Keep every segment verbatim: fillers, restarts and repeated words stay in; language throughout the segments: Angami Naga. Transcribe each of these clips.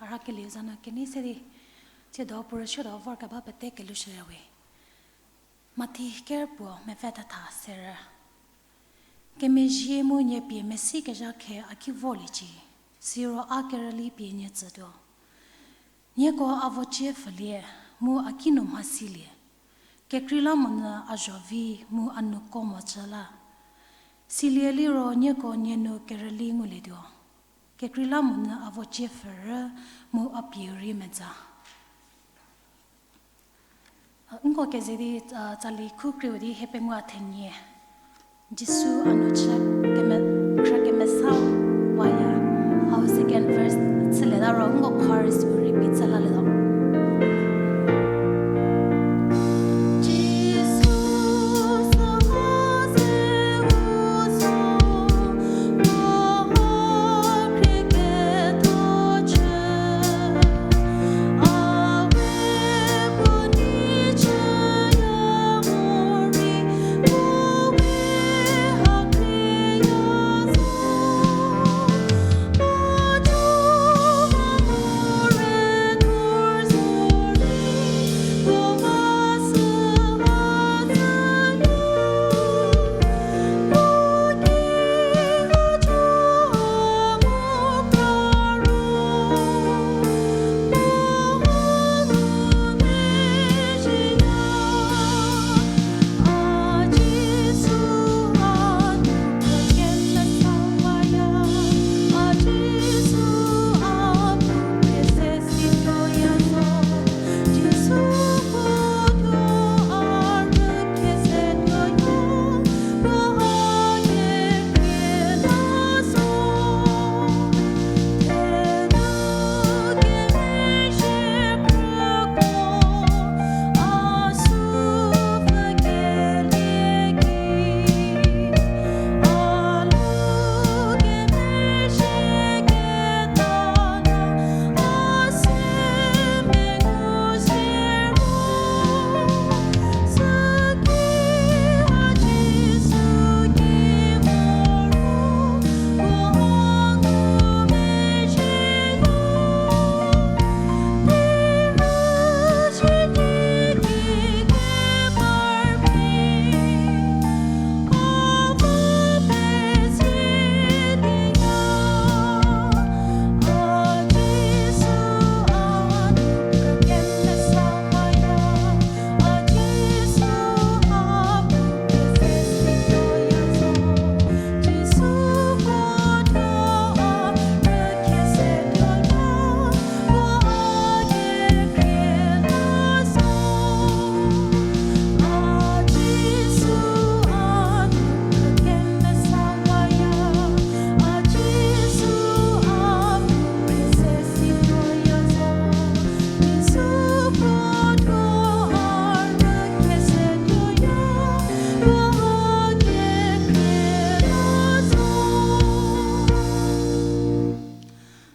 A rhakelieu za nu kenei se di, tsiedo puo rüsuotuo vorkeba pete kelushüya we. Mathi ker puo mepfü thetha serü. Kemezhie mu nie pie mesikezha khe a ki vorliecie, siro a kerüli pie nie tsütuo. Nieko a vocie pfhülie, mu a kinu mhasilie. Kekreilamonyü a zho vi mu a nuko mocü la. Silie liro nieko nie nu kerüli ngulietuo. Kekreilamonyü a vocie pfhürü mu a pieu rei meza. Nko keze di, a, tsali khu kriu di hiepengou thenie. Jisu a nu chü keme-, khrü kemesa waya. Hau second verse chülieta ro nko chorus repeat chü lalietuo.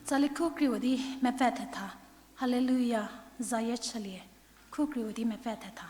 Tsali khu kriu di mepfü thetha. Haleluya, zayie chülie. Khu kriu di mepfü thetha.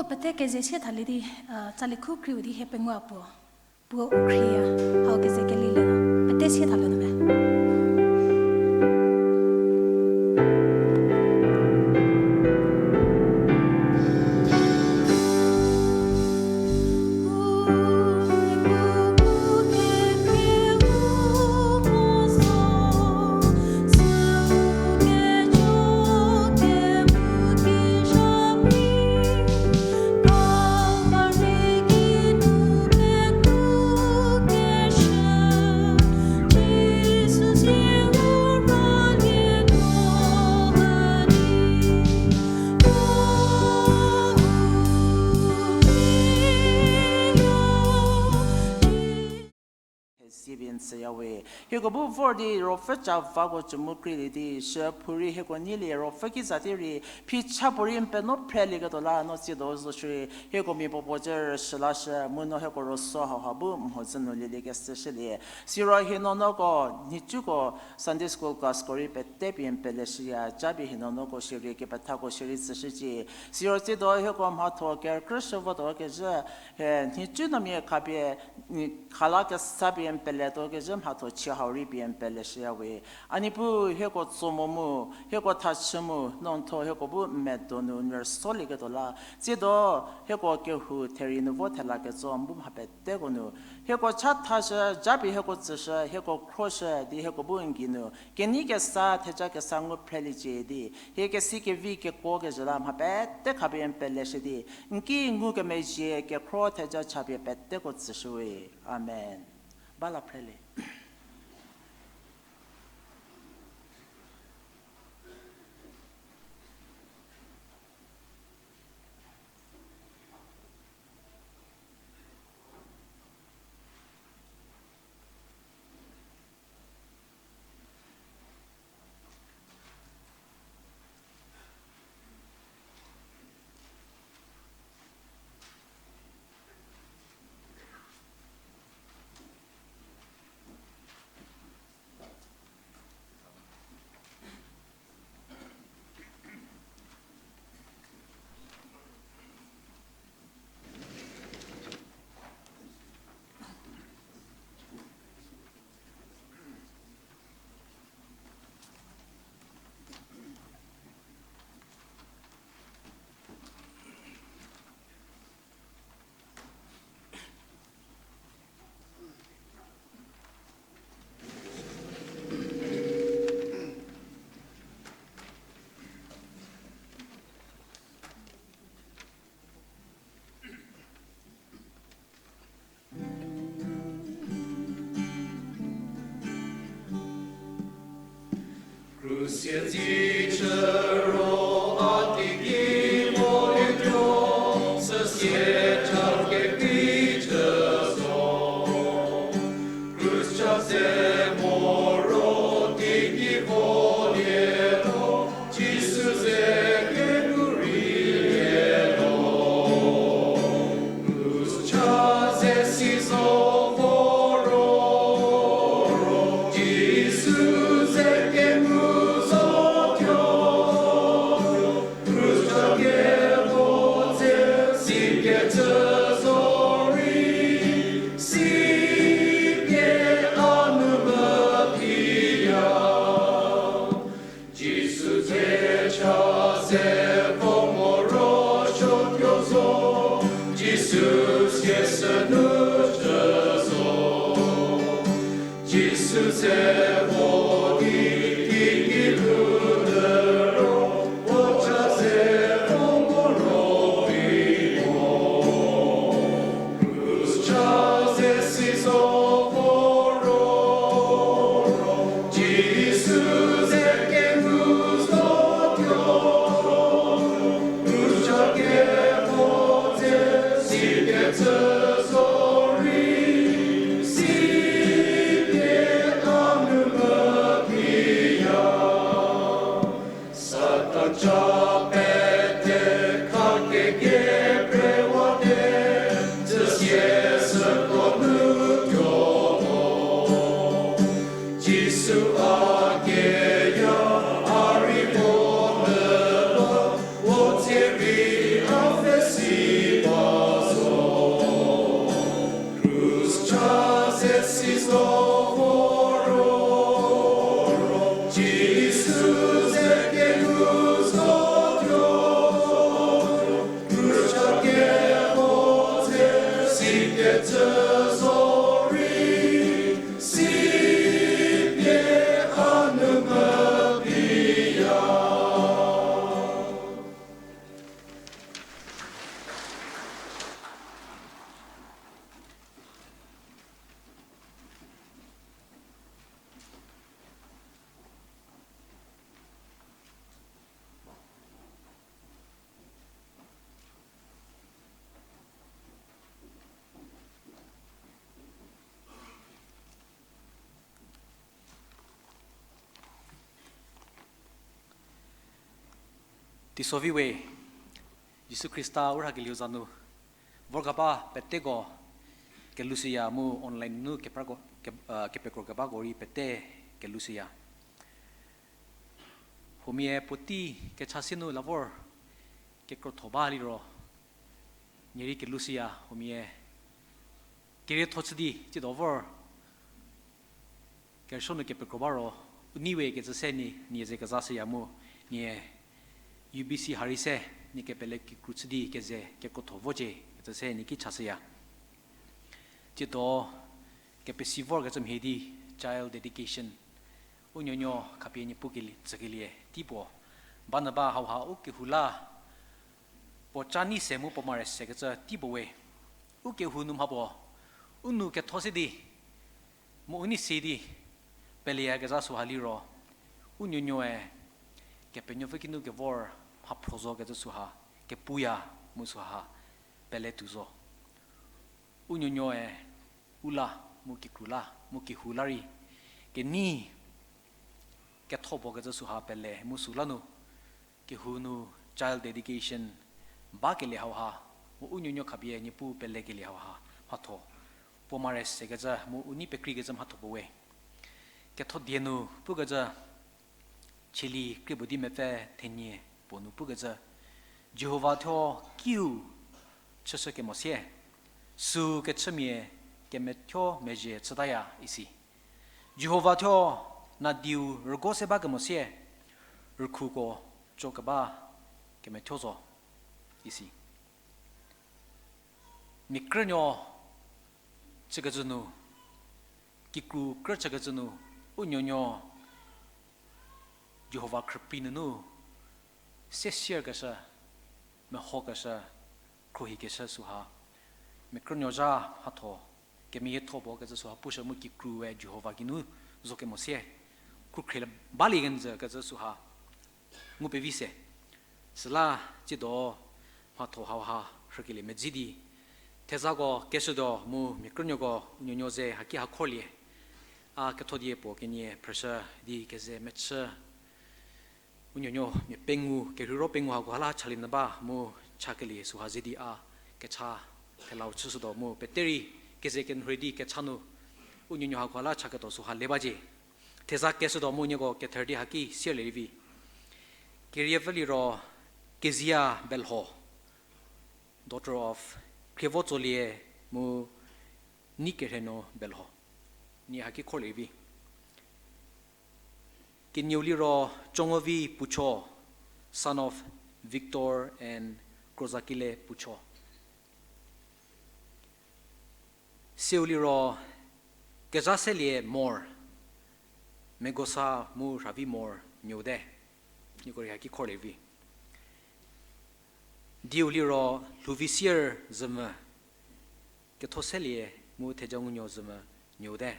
Pete keze sie thalie di, uh, tsali khu kriu di hie pengou puo. Puo u khrie ya, hau keze keli le, pete sie thalie nu me. Sibin tsüyawe. Hieko bu vor di ruopfü ca vako cü mu kreilie di, shü phou rei hieko neilie ruopfü ki za di rei, phicha puorei n penuo phrelieketuo la no tsiedo zo shierei, hieko mia puo puo cü rüshü lashü, mu no hieko ruosuo hauha bu mhodzü nu lieliekeshü shülie. Siro hie nuonuoko, nhicuko, Sunday school classko rei pete pie n peleshüya, japie hie nuonuoko shierei kepethako shierei tsüshücie. Siro tsiedo hieko mhatho kerükrüshü votuo kezhü, he, nhicu nuomia khapie, khala kesa pie n peletuo kezhü mhatho chie hau rei pie n peleshüyawe. A Niepuu hieko tso mo mu, hieko thachü mu, no n thuo hieko bu n medo nu n rüsolieketuo la. Tsiedo hieko kehou therie nu vo thela ketso n bu mha peteko nu. Hieko chathashü, japie hieko tsüshü, hieko khroshü, di hieko bu n gei nu kenei kesa, theja kesa ngu phreliecie di, hie kesi kevi kekuo kezhü la mha pete khapie n peleshü di, n ki ngukemezhie kekhro theja chapie peteko tsüshüwe. Amen. Ba la phrelie. Krus sie tsi chü ro a teiki volietuo, süsie cha kevi chü zo. Krus cha ze mo ro teiki volietuo, Jisu ze kenu rei lietuo. Krus cha ze si zo vo ro, Jisu ze kenu zotuo. Krus cha kevo ze si kecü zo rei, si pie a nu mephiya. Jisu ze cha ze vo mo ro suotuo zo, Jisu sie sünu chü zo. Jisu ze vo di teiki lu liro, puo cha ze vo mo ro vi mo. Krus cha ze si zo vo ro, Jisu ze kenu zotuo. Krus cha kevo ze si kecü zo rei, si pie a nu mephiya. Satan cha pete kha kekie prewate, süsie süko nu tuo. Jisu a keya a rei puo nu ba, puo tsie rei a pfhe si Teisovi we, Jisu Khrista u rhakelieu za nu vorkeba peteko kelushüya mu online nu keprako, ke, a, kepekrokebako rei pete kelushüya. Huomia puotei kecha sie nu la vor kekrotho ba liro, nie rei kelushüya huomia kerietho chü di tsiedo vor kerüsuo nu kepekro ba ro, u nei we kecü se nie, nie ze kezashüya mu, nie U B C ha rei se, nie kepele kikru chü di keze kekrotho vocie kecü se nie ki chashüya. Tsiedo kepesi vorkecü mhie di child dedication. U nuonuo khapie Niepuu kelie, tsükelie tei puo. Ba nyü ba hauha u kehou la puo ca nei se mu puo mare sekecü tei puo we. U kehou nu mha puo u nou ketho se di mu u nei se di peleyakezha süha liro, u nuonuoe Kepenuopfü kinu kevor mhaphro zokecü süha kepuya mu süha pele tuo zo. U nuonuoe u la mu kikru la mu kehou la rei kenei ketho puo kecü süha pele mu süla nu kehou nu child dedication bakelie hauha, mu u nuonuo khapie Niepuu pelekelie hauha mhatho puo mare sekecü mu u nei pekreikecü mhatho puo we. Ketho die nu pukecü, Cheli krie puo di mepfü thenie puo nu pukecü, Jihova thuo kiu chüshü kemo sie, süu kechümia kemethuo mezhie chütaya isi. Jihova thuo nadiu rügo se ba kemo sie, rükhuko co keba kemethuo zo isi. Mia krünuo chükecü nu, kikru krü chükecü nu, u nuonuo Jihova khrüprei nunu se sierkeshü, mehokeshü, khruohikeshü süha, mia krünuo zha mhatho kemeyietho puo kecü süha pushü mu kikrue Jihova kinu zo kemo sie, khrükhrie balie kenjü kecü süha ngu pevi se. Süla tsiedo mhatho hauha rhükelie medzi di, thezako keshütuo mu mia krünuoko u nuonuo ze haki ha khorlie. A kethodie puo kenie phrüshü di keze mechü u nuonuo mia pengou, kerheiro pengou hakoha la chalie nyü ba mu chakelie süha ze di a kecha thelau chüshütuo mu peterei keze kenhurei di kecha nu u nuonuo hakoha la chaketuo süha le bacie. Theza keshütuo mu nieko kether di haki sierlie rei vi. Keriepfü liro Kezia Belho, daughter of Khrievotsolie mu Neikerheno Belho. Nie haki khorlie rei vi. Kenieu liro Chongovi Pucho, son of Victor and Krozakile Pucho. Seu liro Kezhaselie Mor, Megosa mu Rhavi Mor nuote. Nieko rei haki khorlie vi. Diu liro Lhouvisier Zemvü, Kethoselie mu Thejangunuo Zemvü nuote.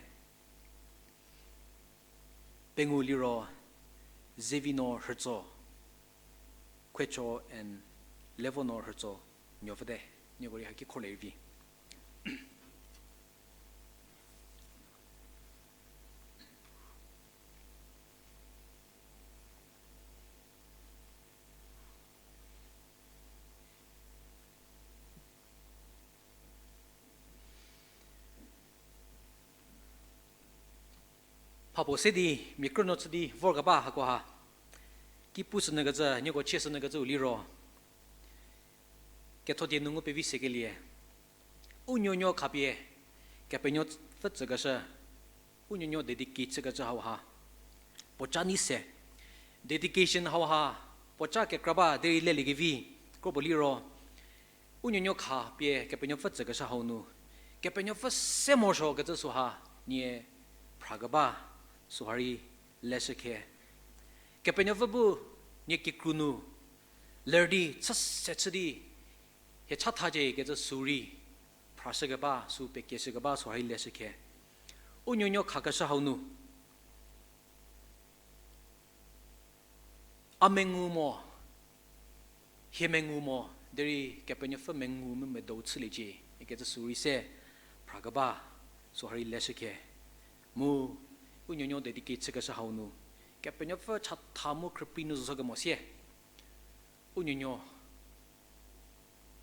Pengou liro Zevino Rhütso, Khuecho and Levono Rhütso nuopfüte. Nieko rei haki khorlie rei vi. Mhapuo se di mia krünuo chü di vorkeba hakoha ki pushünyükecü, nieko chieshünyükecüu liro, kethodie nu ngu pevi sekelie, u nuonuo khapie Kepenuopfü tsükeshü, u nuonuo dedicate chükecü hauha puoca nei se. Dedication hauha puoca kekra ba derei leliekevi, kropuo liro u nuonuo khapie Kepenuopfü tsükeshü hau nu Kepenuopfü se morosuokecü süha nie phrakeba süha rei leshükhe. Kepenuopfü bu nie kikru nu ler di chü se chü di hie chathacie kecü sü rei phrashükeba, sü pekieshükeba süha rei leshükhe. U nuonuo khakeshü hau nu a mengu mo, hie mengu mo, derei Kepenuopfü mengu mu medou chüliecie ikecü sü rei se phrakeba süha rei leshükhe. Mu u nuonuo dedicate chükeshü hau nu Kepenuopfü chatha mu khrüprei nu zo kemo sie U nuonuo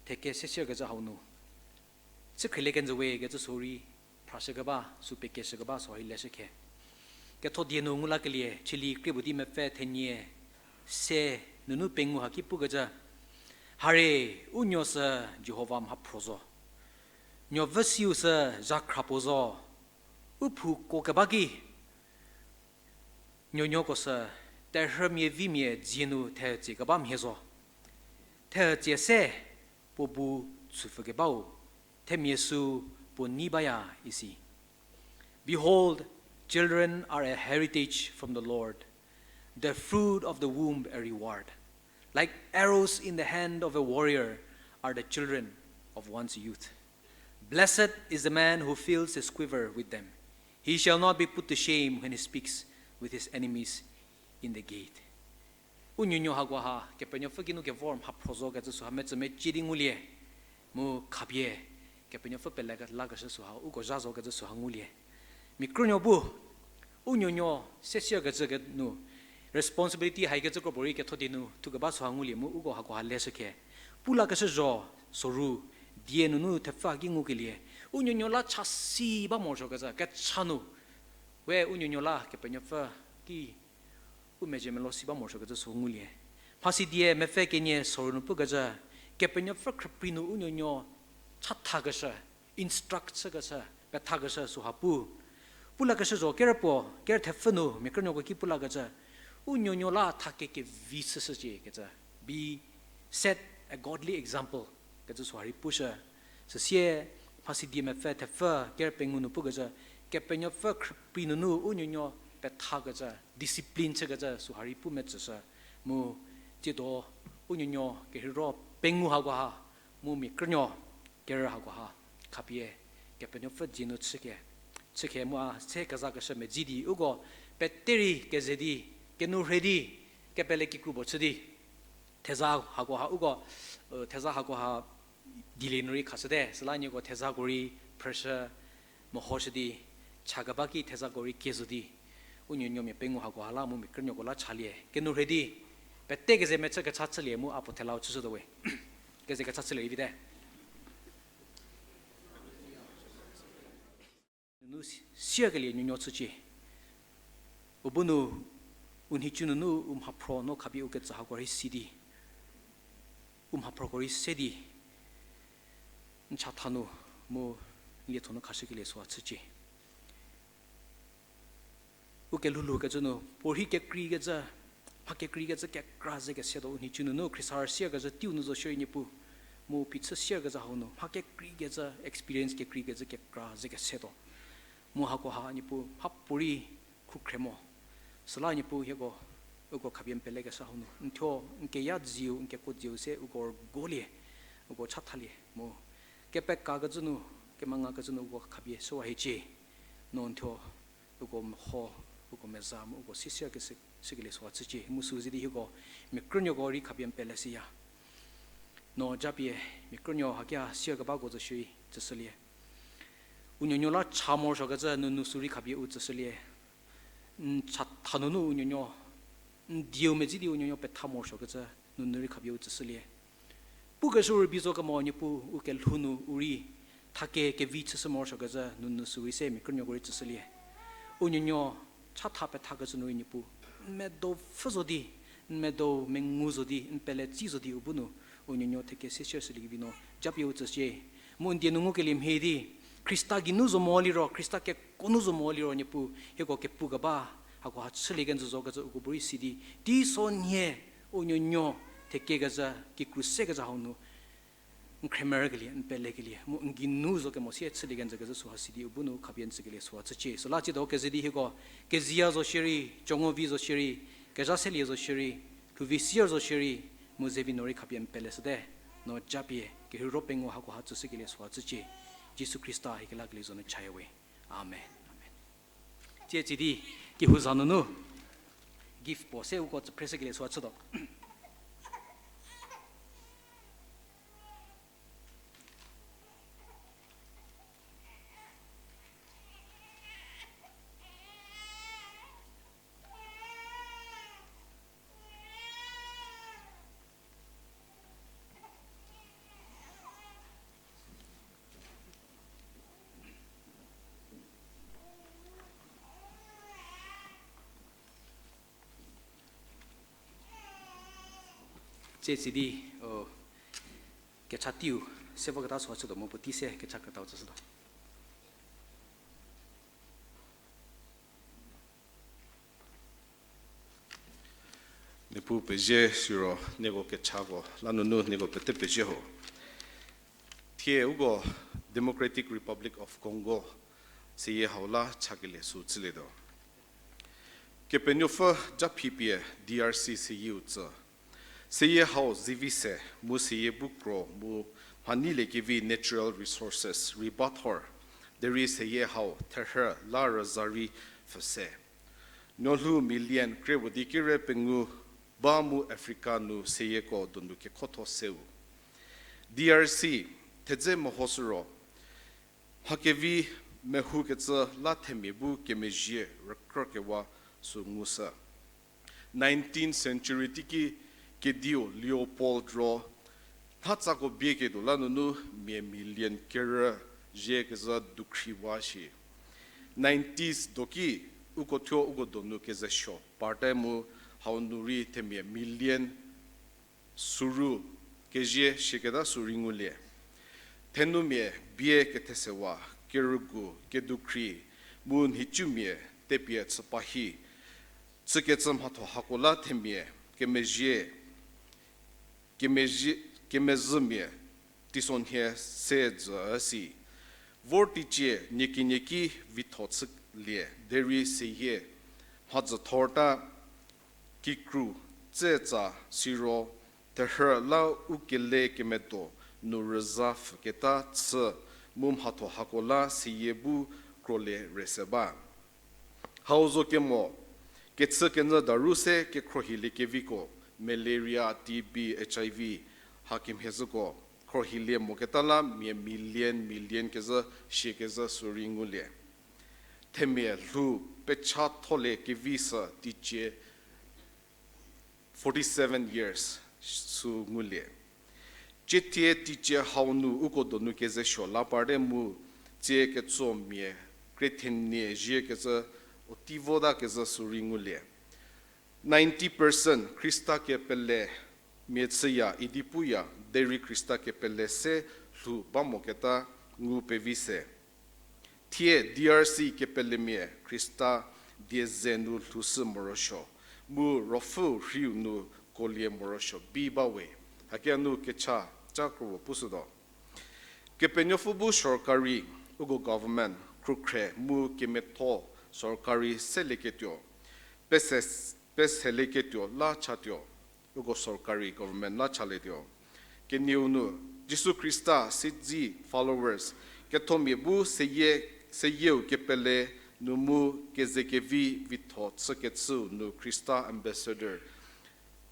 theke sesierkecü hau nu chü khrilie kenjü we kecü sü rei phrashükeba, sü pekeshükeba sü rei leshükhe. Ketho die nu ngu lakelie, Chili krie puo di mepfü thenie se nunu pengou haki pukecü, Hare, u nuo sü Jihova mhaphro zo. Nuo vüsiu sü zhakhra puo zo. U phu kuo keba ki, nuonuoko sü terhümia vimia dzie nu thetsü keba mhie zo. Thetsü se puo bu chüpfü kebau, themia sü puo nei baya isi. Behold, children are a heritage from the Lord, the fruit of the womb a reward. Like arrows in the hand of a warrior are the children of one's youth. Blessed is the man who fills his quiver with them. He shall not be put to shame when he speaks with his enemies in the gate. U nuonuo hakoha Kepenuopfü kinu kevor mhaphro zo kecü süha metsü mecie di ngulie. Mu khapie Kepenuopfü pele lakeshü süha uko zha zo kecü süha ngulie. Mia krünuo bu u nuonuo sesierkecü kenu responsibility haikecü kropuorei ketho die nu thukeba süha ngulie mu uko hakoha leshükhe. Pu lakeshü zho, soru, die nunu thepfü haki ngukelie, u nuonuo la cha si ba morosuokecü kecha nu, we u nuonuo la Kepenuopfü ki u mezhie melo si ba morosuokecü sü ngulie. Mhasidie mepfü kenie soru nu pukecü, Kepenuopfü khrüprei nu u nuonuo chathakeshü, instruct chükeshü, pethakeshü süha pu. Pu lakeshü zho kerü puo, kerü thepfü nu mia krünuoko ki pu lakecü, u nuonuo la thake kevi chüshücie kecü, be set a godly example kecü süha rei pushü. Süsie Mhasidie mepfü thepfü kerü pengou nu pukecü, Kepenuopfü khrüprei nunu u nuonuo pethakecü, discipline chükecü süha rei pu metsüshü. Mu tsiedo u nuonuo kerheiro pengou hakoha, mu mia krünuo kerü hakoha, khapie Kepenuopfü dzie nu chüke, chüke mu a se kezakeshü medzi di uko pete rei keze di, kenourhei di, kepele kikru puo chü di, theza hakoha uko, theza hakoha dilie nu rei khashüte, süla nieko thezako rei phrüshü, mehoshü di, chakeba ki thezako rei kie zo di, u nuonuo mia pengou hakoha la mu mia krünuoko la chalie kenourhei di, pete keze mechü kecha chülie mu a puo thelau chüshütuo we. Keze kecha chülie rei vite. Nunu sierkelie nuonuo chücie. U bu nu, u nhicu nunu u mhaphro no khapie u ketsü hako rei si di, u mhaphroko rei se di, n chatha nu mu lietho nu khashükelie süha chücie. U kelhou lhoukecü nu puorhi kekreikecü, mha kekreikecü kekra ze kesetuo u nhicu nunu khrisa sierkezhü teiu nu zo shierei Niepuu, mu phichü sierkezhü hau nu mha kekreikecü experience kekreikecü kekra ze kesetuo. Mu hakoha Niepuu mhapuorei khukhre mo. Süla Niepuu hieko, uko khapie n pelekeshü hau nu n thuo n keya dziu n kekuo dziu se uko rüguolie, uko chathalie mu kepekakecü nu, kemengakecü nu uko khapie shüwa hiecie. No n thuo uko meho, uko meza mu uko sisierkeshü, shükelie süha chücie. Mu sü ze di hieko mia krünuoko rei khapie n peleshüya. No japie mia krünuo hakia sierkebako zo shierei tsüshülie. U nuonuo la cha morosuokecü nunu sü rei khapie u tsüshülie. N chatha nunu u nuonuo, n dieu medzi di u nuonuo petha morosuokecü nunu rei khapie u tsüshülie. Pukeshü rübei zo kemo Niepuu u kelhou nu u rei thake kevi chüshü morosuokecü nunu sü rei se mia krünuoko rei tsüshülie. U nuonuo chatha pethakecü nu rei Niepuu, n medo pfhü zo di, n medo mengu zo di, n pele tsi zo di u bu nu, u nuonuo theke sesiershüliekevi no japie u tsüshie. Mu n die nu ngukelie mhie di, Khrista geinu zo mo liro, Khrista kekuo nu zo mo liro Niepuu hieko kepu keba, hakoha chülie kenjü zokecü uko bu rei si di, teiso nhie u nuonuo thekekezhü, kikru sekecü hau nu n khremerükelie, n pelekelie mu n geinu zo kemo sie chülie kenjü kecü süha si di u bu nu khapie n tsükelie süha chücie. Süla tsiedo keze di hieko keziya zo shierei, chongo vi zo shierei, kezha selie zo shierei, lhouvi sier zo shierei, mu zevi no rei khapie n peleshüte. No japie kerheiro pengou hakoha tsüshükelie süha chücie. Jisu Khrista hie kelakelie zo nu chaya we. Amen. Amen. Tsie tsie di kehou za nunu gift puo se uko tsüphreshükelie süha chütuo. Tsie sidi, o, kecha teiu, se voketa so chütuo mu puotei se kecha krütau tsüshütuo. Niepuu pezie siro nieko kechako la nunu nieko pete pezie ho. Thie uko Democratic Republic of Congo seyie hau la chakelie sü chülietuo. Kepenuopfü japhi pie D R C seyieu tsü. Seyie hau zivi se mu seyie bu kro mu mhanyilie kevi natural resources rei bathor, derei seyie hau therhü la rüza rei pfhü se. Nuolhou million kre puo di kere pengou ba mu Africa nu seyieko donu kekhotho seu. D R C thedze mehoshü ro, mha kevi mehoukecü la themia bu kemezhie rükrükewa sü ngushü. Nineteenth century teiki kediu Leopold ro, mhatsako bieketuo la nunu mia million kerü zhie kezhü dukhriwa shi. Nineties doki uko thuo uko donu kezesuo parte mu hau nu rei themia million suru kezie shieketa sü rei ngulie. Thenumia bie kethesewa, kerügu, kedukhri, mu nhicumia tepie chüpa hi, chükecü mhatho hako la themia kemezhie, kemezhie, kemezhümia teisonhie se dzü si. Vor teicie niekinieki vitho chülie derei seyie mhadzüthorta kikru tsetsa siro terhü la u kele kemedo nu rüza pfhüketa chü mu mhatho hako la seyie bu krolie rese ba. Hau zo kemo, kechükenyü daru se kekhruohiliekeviko, malaria, T B, H I V, hakemhie zhüko khruohilie moketa la mia million million kezhü shiekezhü sü rei ngulie. Themia lhou pechatholiekevi sü teicie forty-seven years sü ngulie. Ciethie teicie hau nu uko donu kezesuo la parte mu tsie ketsomia krethenhie zhie kezhü u tei votakezhü sü rei ngulie. Ninety percent Khrista kepele mia chüya idi puya, derei Khrista kepele se lhou ba moketa ngu pevi se. Thie D R C kepelemia Khrista die ze nu lhoushü morosuo, mu ruopfü rhiu nu kolie morosuo bi bawe. Hakia nu kecha ca kro puo pushütuo. Kepenuopfü bu sorkari, uko government, khrükhre mu kemetho sorkari selieketuo, pese, peselieketuo la chatuo, uko sorkari government la chalietuo. Kenieu nu, Jisu Khrista siedzi followers, kethomia bu seyie, seyieu kepele nu mu kezekevi vitho chükecüu nu Khrista ambassador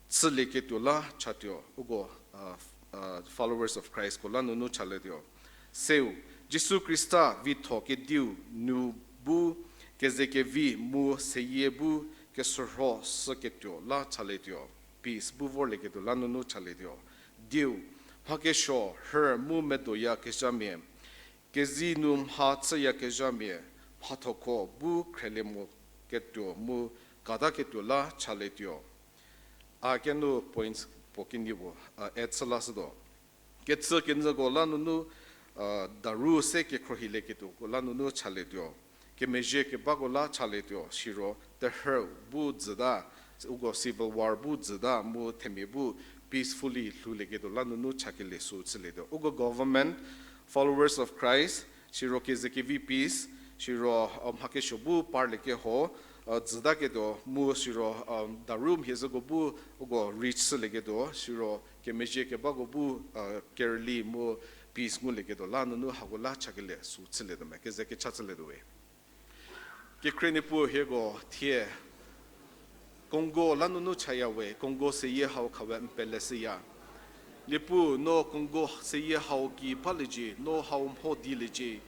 chülieketuo la chatuo, uko, uh, uh, followers of Christ ko la nunu chalietuo. Seu, Jisu Khrista vitho kediu nu bu kezekevi mu seyie bu kesürho shüketuo la chalietuo. Peace bu vorlieketuo la nunu chalietuo. Diu, mha kesuo rhü mu medoyakezhamia, kezei nu mha chüyakezhamia, mhathoko bu khrelie moketuo mu kataketuo la chalietuo. A kenu points puo kenie puo, a, add chü lashütuo. Kechükenyüko la nunu, a, daru se kekhruohilieketuoko la nunu chalietuo. Kemezhie kebako la chalietuo, siro terhü bu dzüta, uko civil war bu dzüta mu themia bu peacefully lhoulieketuo la nunu chakelie sü chülietuo. Uko government, followers of Christ, siro kezekevi peace, siro, a, mha kesuo bu parliekeho, a, dzütaketuo mu siro, a, daru mhie zhüko bu uko reach shülieketuo, siro kemezhie kebako bu, a, kerüli mu peace ngulieketuo la nunu hako la chakelie sü chülietuo me, keze kecha chülietuo we. Kekhrie Niepuu hieko thie Congo la nunu chaya we, Congo seyie hau khawe n peleshüya. Niepuu no Congo seyie hau ki baliecie, no hau mho dieliecie.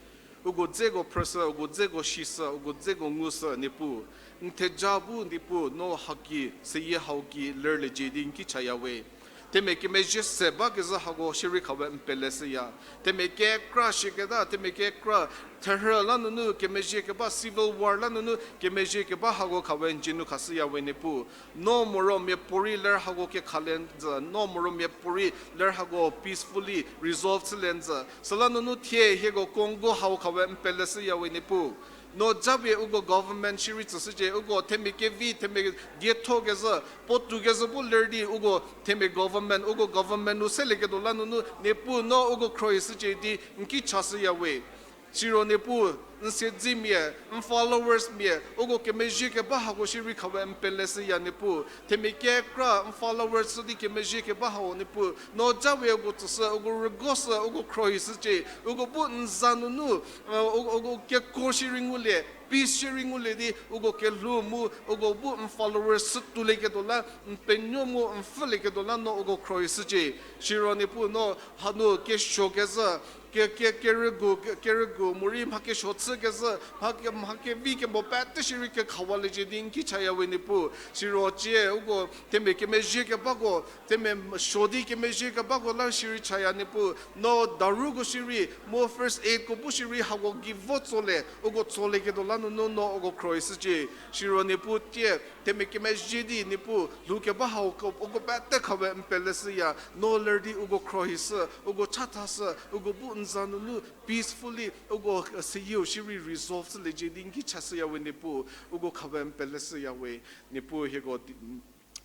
Uko dzeko phrüshü, uko dzeko shishü, uko dzeko ngushü, Niepuu. N theja bu Niepuu no haki seyie hau ki lerliecie di n ki chaya we. Themia kemezhie se bakezhü hako shierei khawe n peleshüya. Themia kekra shiketa, themia kekra therhü la nunu kemezhie keba, civil war la nunu kemezhie keba hako khawe n dzie nu khashüya we Niepuu. No moro miapuorei ler hako kekhalie nzü, no moro miapuorei ler hako peacefully resolve chülie nzü. Süla nunu thie hieko Congo hau khawe n peleshüya we Niepuu. No japie uko government shierei tsüshücie, uko themia kevi, themia dietho kezhü, puotou kezhü bu ler di uko themia government, uko government nu selieketuo la nunu Niepuu no uko khrohishücie di n ki chashüya we. Siro Niepuu, n siedzemia, n followers mia, uko kemezhie keba hako shierei khawe n peleshüya Niepuu. Themia kekra n followers di kemezhie keba hau Niepuu. No japie uko tsüshü, uko rügoshü, uko khrohishücie. Uko bu n za nunu, uko, uko kekuo shierei ngulie, peace shierei ngulie di, uko kelhou mu, uko bu n followers shütuolieketuo la, n penuo mu n pfhülieketuo la no uko khrohishücie. Siro Niepuu no hanu kesuo kezhü, ke, ke, kerügu, ke, kerügu morei mha kesuo chü kezhü, mha ke, mha kevi kemo pete shierei kekhawaliecie di n ki chaya we Niepuu. Siro cie uko themia kemezhie kebako, themia suo di kemezhie kebako la shierei chaya Niepuu. No daruko shierei, mu first aid ko bu shierei hako gei vo tsolie, uko tsolieketuo la nunu no uko khrohishücie. Siro Niepuu tie, themia kemezhie di Niepuu lhou keba hau uko pete khawe n peleshüya, no ler di uko khrohishü, uko chathashü, uko bu n za nunu peacefully uko seyieu shierei resolve chüliecie di n ki chashüya we Niepuu, uko khawe n peleshüya we. Niepuu hieko di,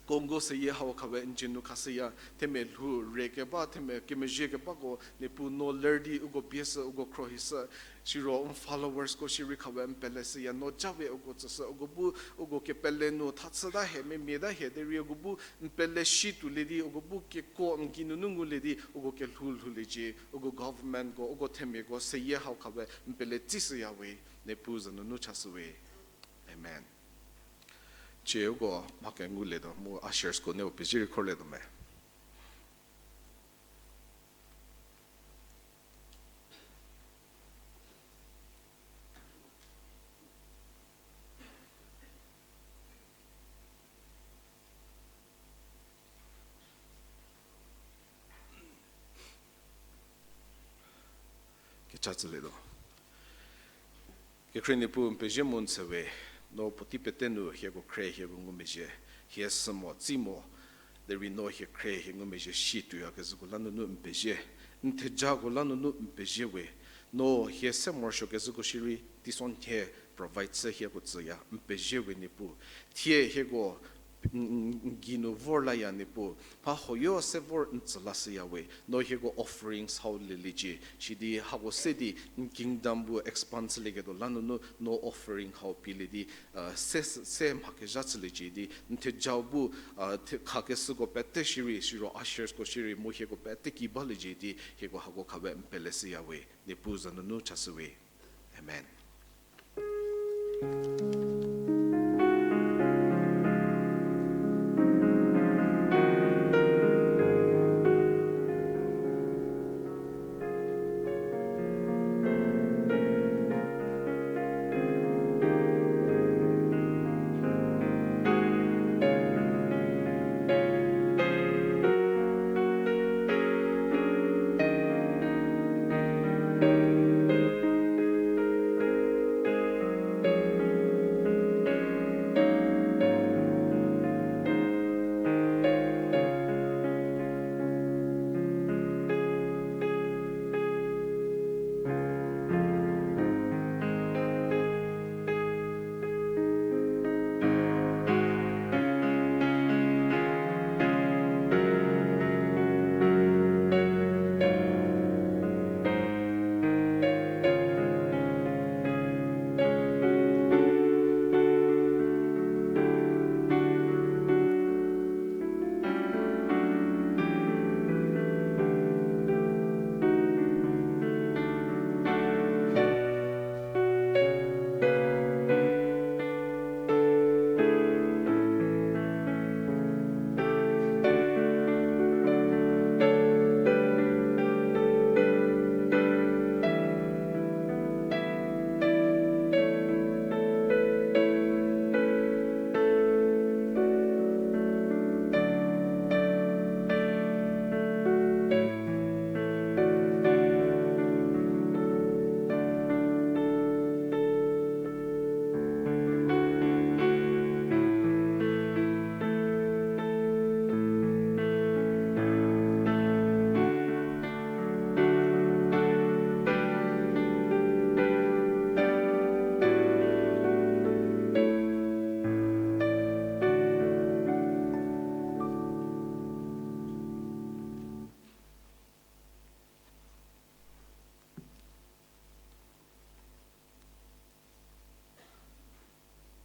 Congo seyie hau khawe n dzie nu khashüya, themia lhou re keba, themia kemezhie kebako Niepuu no ler di uko bieshü, uko khrohishü. Siro n followers ko shierei khawe n peleshüya, no japie uko tsüshü, uko bu uko kepele nu thachüta hie, memieta hie derei uko bu n pele shi tuolie di, uko bu kekuo n gei nunu ngulie di uko kelhou lhouliecie, uko government ko, uko themiako seyie hau khawe n pele tsishüya we, Niepuu za nunu chashü we. Amen. Cie uko mha kengulietuo mu ushers ko ne u pezie rei khorlietuo me. Kecha tsülietuo. Kekhrie Niepuu n pezie mu n tsü we, no puotei pete nu hieko khrie hieko ngumezhie, hie sü mo, tsi mo, derei no hie khrie hie ngumezhie shi tuoyakezhüko la nunu n pezie, n thejako la nunu n pezie we, no hie se morosuokezhüko shierei teisonhie provide chü hieko tsüya, n pezie we Niepuu. Thie hieko n, n, n gei nu vor laya Niepuu, mha huoyo se vor n tsü lashüya we, no hieko offerings hau lieliecie, sidi hako se di n kingdom bu expand chülieketuo la nunu no offering hau pielie di, se, se mha kezha chüliecie di, n thejau bu, khakeshüko pete shierei, siro ushers ko shierei, mu hieko pete ki baliecie di, hieko hako khawe n peleshüya we, Niepuu za nunu chashü we. Amen.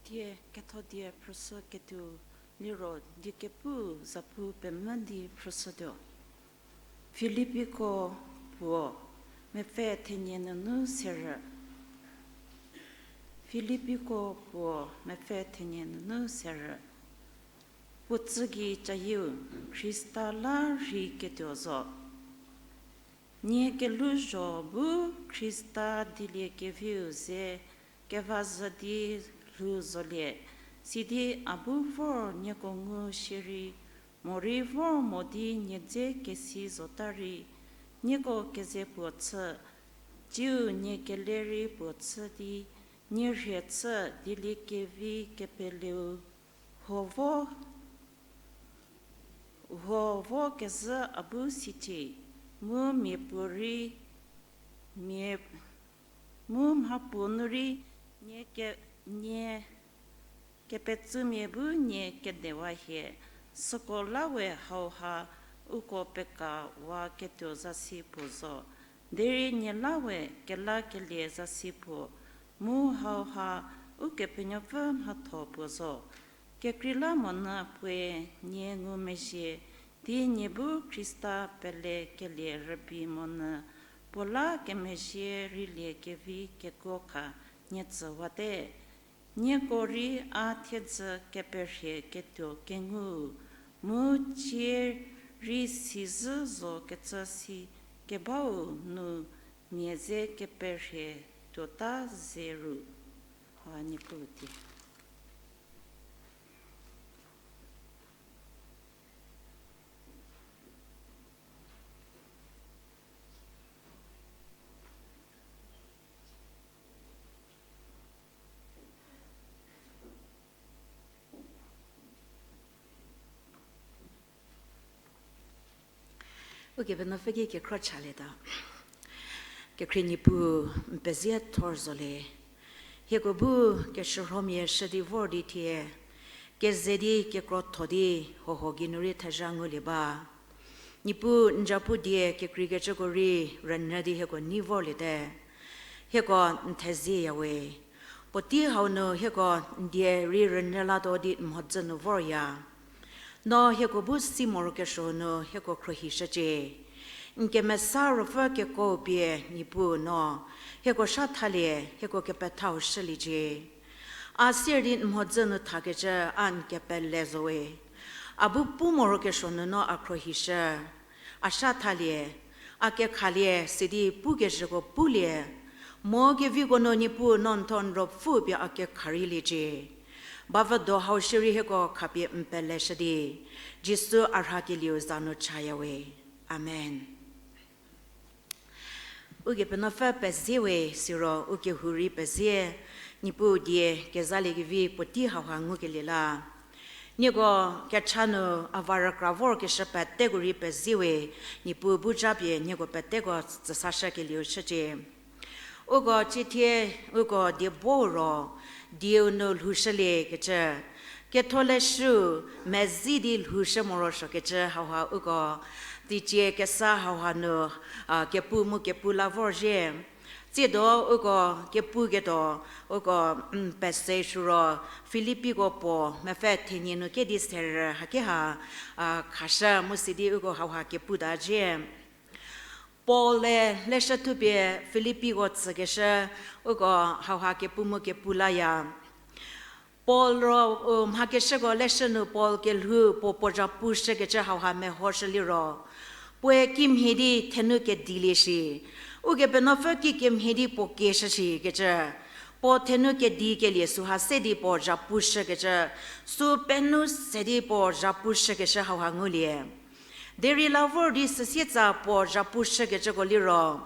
Die ketho die phrüshüketuo liro die kepu zapu pemvü di phrüshütuo. Filipiko puo mepfü thenie nunu serü. Filipiko puo mepfü thenie nunu serü. Puo tsü gei cayieu Khrista la rheiketuo zo. Nie kelhouzho bu Khrista dieliekeviu ze kevazhü di lhou zolie, sidi a bu vor nieko ngu shierei, morei vor mo di nie dze kesi zota rei, nieko keze puo chü, tsiu nie kele rei puo chü di, nie rhie chü dieliekevi kepeleu huo vo, huo vo kezhü a bu sicie, mu miapuorei, mia, mu mhapuo nu rei nie ke, nie kepetsümia bu nie kedewa hie, süko la we hauha uko pekawaketuo zasi puo zo. Derei nie la we kelakelie zasi puo, mu hauha Ukepenuopfü mhatho puo zo. Kekreilamonyü puoe nie ngumezhie di nie bu Khrista pelekelie rübei monyü puo la kemezhie rheilie kevi kekuo kha nie tsüwate. Nieko rei a thiedzü keperhie ketuo kengu, mu cie rei sizhü zo kecü si kebau nu mia ze keperhie tuota ze ru. A, Niepuu tie. Ukepenuopfü ki kekhro chalieta. Kekhrie Niepuu, n pezie thor zolie. Hieko bu keshürhomia shü di vor di thie, keze di kekrotho di huohuo geinu rei thezha ngulie ba. Niepuu n zapu die kekreikecüko rei rünyü di hieko nei vorliete. Hieko n thezieyawe. Puotei hau nu hieko n die rei rünyü latuo di n mhodzü nu vorya. No hieko bu si morokesuo nu hieko khruohishücie. N kemesa ruopfü kekuo pie Niepuu no hieko shathalie, hieko kepethau shüliecie. A sier di n mhodzü nu thakecü a n kepele zowe. A bu pu morokesuo nu no a khruohishü. A shathalie, a kekhalie, sidi pukezhüko pulie, mo keviko nu Niepuu no n thuo n ruopfü pie a kekha rheiliecie. Bavüdo hau shierei hieko khapie n peleshü di, Jisu a rhakelieu za nu chayawe. Amen. Ukepenuopfü pezie we, siro ukehou rei pezie, Niepuu die kezaliekevi puotei hauha ngukelie la. Nieko kecha nu a va rükra vorkeshü peteko rei pezie we, Niepuu bu japie nieko peteko tsüsashükelieu shücie. Uko ciethie, uko die bo ro, dieu nu lhoushüliekecü, ketholeshü, mezi di lhoushü morosuokecü hauha uko, teicie kesa hauha nu, a, kepu mu kepu la vorzhie. Tsiedo uko kepuketuo, uko, mm, pese shüro, Filipiko puo, mepfü thenie nu kedi serü haki ha, a, khashü mu sidi uko hauha kepu ta zhie. Paul-e leshü thupie Filipiko tsükeshü, uko hauha kepu mu kepu laya. Paul ro, u, mhakeshüko leshü nu Paul kelhou puo puo zhapu shükecü hauha mehoshü liro, puoe kimhie di thenu kedilie shi. Ukepenuopfü ki kemhie di puo kieshü shikecü, puo thenu kedikelie süha se di puo zhapu shükecü, sü penuo se di puo zhapu shükeshü hauha ngulie. Derei la vor di süsietsa puo zhapu shükecüko liro,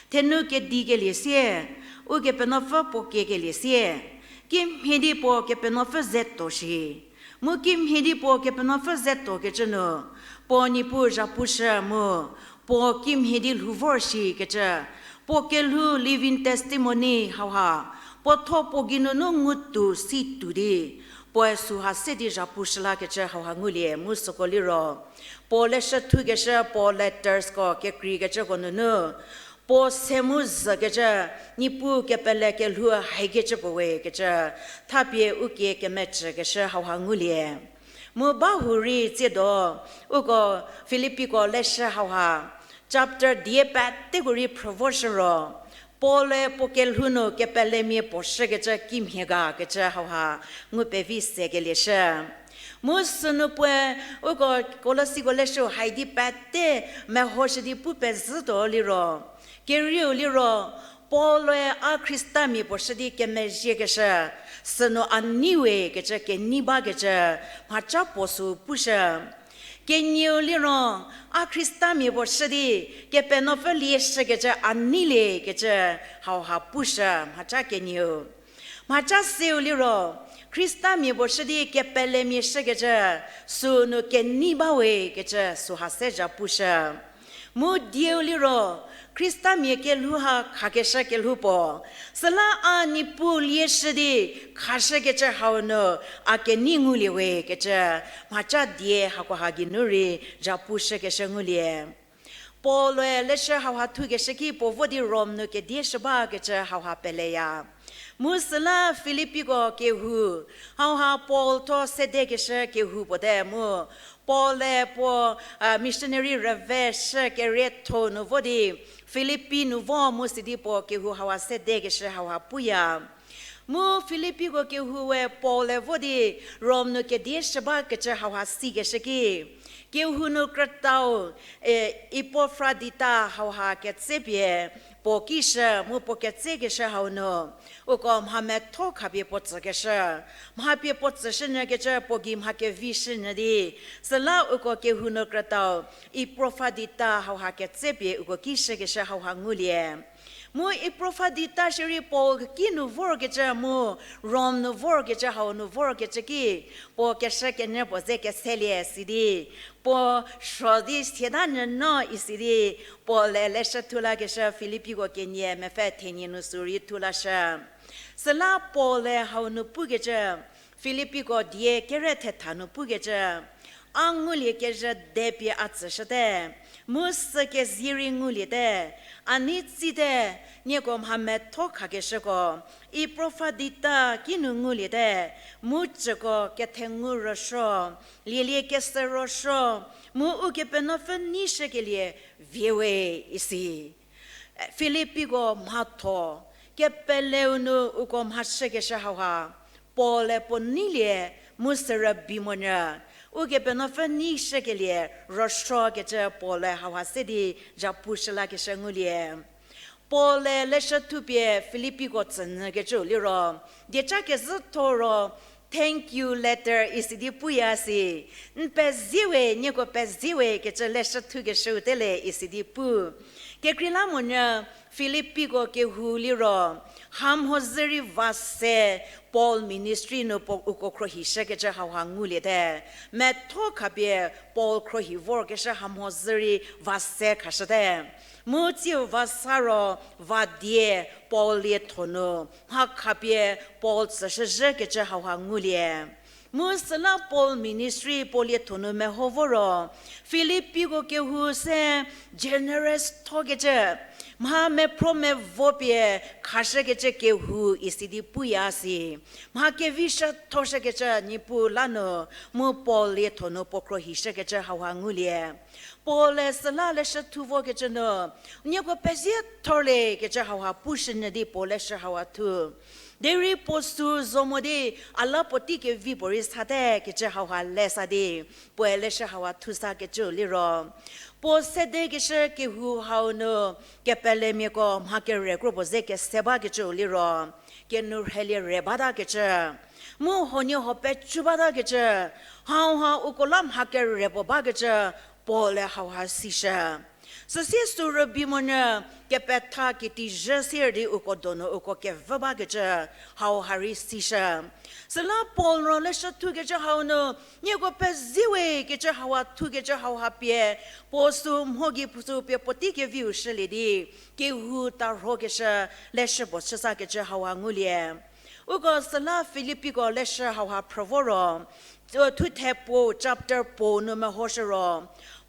thenu kedikelie sie, Ukepenuopfü puo kiekelie sie, kimhie di puo Kepenuopfü ze tuo shi. Mu kimhie di puo Kepenuopfü ze tuokecü nu, puo Niepuu zhapu shü mu, puo kimhie di lhou vor shikecü, puo kelhou living testimony hauha, puo thuo puo geinunu ngutuo si tuo di, puoe süha se di zhapu shü lakecü hauha ngulie mu süko liro, puo leshü thukeshü puo lettersko kekreikecüko nunu, Puo se mu zhükecü, Niepuu kepele kelhou haikecü puo we kecü, thapie u kie kemecükeshü hauha ngulie. Mu bahurei tsiedo, uko Filippiko leshü hauha, chapter die peteko rei phrü voshü ro, Paul-e puo kelhou nu kepelemia puo shükecü kimhie ga kecü hauha ngu pevi sekelieshü. Mu sünu puoe uko Kolosiko leshü hai di pete mehoshü di pu pezhütuo liro, kerieu liro, Paul-e a Khristamia puo shü di kemezhiekeshü, sünu a nei we kecü kenei bakecü, mhaca puo sü pushü. Kenieu liro, a Khristamia puo shü di, Kepenuopfü lieshükecü a neilie kecü, hauha pushü, mhaca kenieu. Mhaca seu liro, Khristamia puo shü di kepelemia shükecü, sünu kenei ba we kecü süha se zha pushü. Mu dieu liro, Khristamia kelhou ha khakeshü kelhou puo, süla a Niepuu lieshü di khashükecü hau nu a kenei ngulie we kecü, mhaca die hakoha geinu rei zha pushükeshü ngulie. Paul-e leshü hauha thukeshü ki puo vo di Rom nu kedie shü bakecü hauha peleya. Mu süla Filippiko kehou, hauha Paul thuo sedekeshü kehou puo te mu, Paul-e puo, a, missionary rüveshü kerietho nu vo di, Filippi nu vo mu sidi puo kehou hauha sedekeshü hauha puya. Mu Filippiko kehou we Paul-e vo di Rom nu kedie shü bakecü hauha sikeshü ki, kehou nu krütau, e, Epafrodita hauha ketsepie puo kishü mu puo ketsekeshü hau nu, uko mha metho khapie puo tsükeshü, mha pie puo tsüshünyükecü puo gei mha kevishünyü di, süla uko kehou nu krütau Epafrodita hauha ketsepie uko kishükeshü hauha ngulie. Mu Epafrodita shierei Paul kinu vorkecü mu Rom nu vorkecü hau nu vorkecü ki, puo keshü kenyü puo ze keselie sidi, puo suo di siata nyü no isidi, Paul-e leshü thu lakeshü Filippiko kenie mepfü thenie nu sü rei thu lashü. Süla Paul-e hau nu pukecü, Filippiko die kere thetha nu pukecü, a ngulie kezhü depie a tsüshüte, mu sü kezie rei nguliete, a nei tsite, nieko mha metho khakeshüko, Epafrodita kinu nguliete, mu cüko kethengu rüsuo, lielie kesü rüsuo, mu Ukepenuopfü neishükelie vie we isi. Filippiko mhatho, kepeleu nu uko mhashükeshü hauha, Paul-e puo neilie mu sü rübei monyü, Ukepenuopfü neishükelie rüsuokecü Paul-e hauha se di zhapu shü lakeshü ngulie. Paul-e leshü thupie Filippiko tsünyükecüu liro, dieca kezhütho ro, thank you letter isi di puya si. N pezie we, nieko pezie we kecü leshü thukeshüu tele isi di pu. Kekreilamonyü Filippiko kehou liro, hamhodzü rei va se Paul ministry nu puo uko khruohishükecü hauha nguliete. Metho khapie Paul khruohi vorkeshü hamhodzü rei va se khashüte. Mu tsiu va sa ro va die Paul lietho nu, mha khapie Paul tsüshüzhükecü hauha ngulie. Mu süla Paul ministry puo lietho nu meho vo ro, Filippiko kehou se generous thokecü, mha mephro mevo pie khashükecü kehou isi di puya si. Mha kevi shüthoshükecü Niepuu la nu, mu Paul lietho nu puo khruohishükecü hauha ngulie. Paul-e süla leshü thu vokecü nu, nieko pezie thorlie kecü hauha pushünyü di puo leshü hauha thu. Derei puo sü zo mo di, a la puotei kevi puorei sate kecü hauha le sa di, puoe leshü hauha thu sakecüu liro, puo sedekeshü kehou hau nu, kepelemiako mha kere kro puo ze kese bakecüu liro, kenou rhelie re batakecü, mu huoniehuo pecu batakecü, hauha uko la mha kere puo bakecü, Paul-e hauha sishü. Süsie sü rübei monyü, kepetha ketizhü sier di uko donu uko kevü bakecü, hauha rei sishü. Süla Paul ro leshü thukecü hau nu, nieko pezie we kecü hauha thukecü hauha pie, puo sü mho gei puo sü pie puotei keviu shülie di, kehou tarhokeshü, leshü puo chüsakecü hauha ngulie. Uko süla Filippiko leshü hauha phrü vo ro, thuthe puo chapter puo nu mehoshü ro,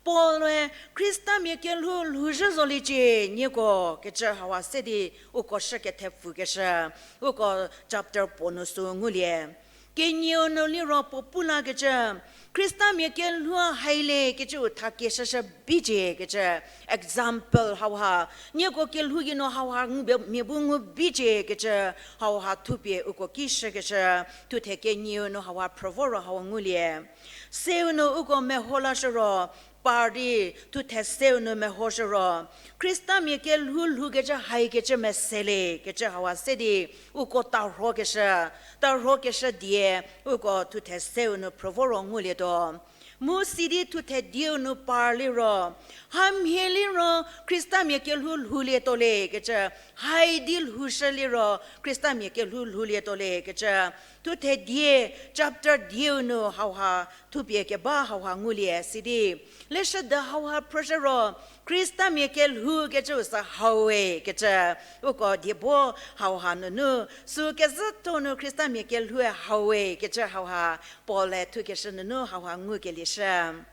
Paul-e Khristamia kelhou lhouzhü zoliecie nieko kecü hauha se di uko shü kethepfükeshü, uko chapter puo nu sü ngulie. Kenieu nu liro puo pu lakecü, Khristamia kelhou hailie kecüu thakie shüshü bicie kecü, example hauha, nieko kelhou geinu hauha ngumia bu ngu bicie kecü, hauha thupie uko ki shükeshü, thuthe kenieu nu hauha phrü vo ro hau ngulie. Seu nu uko meho lashü ro, par di thuthe seu nu mehoshü ro, Khristamia kelhou lhoukecü haikecü meselie kecü hauha se di uko tarhokeshü, tarhokeshü die uko thuthe seu nu phrü vo ro ngulietuo. Mu sidi thuthe dieu nu par liro, hamhie liro Khristamia kelhou lhoulietuolie kecü, hai di lhoushü liro Khristamia kelhou lhoulietuolie kecü, thuthe die, chapter dieu nu hauha thupie keba hauha ngulie sidi. Leshüda hauha phrüshü ro, Khristamia kelhou kecüu sü hau we kecü, uko diebo hauha nunu, sü kezhütho nu Khristamia kelhoue hau we kecü hauha, Paul-e thukeshü nunu hauha ngukelie shü.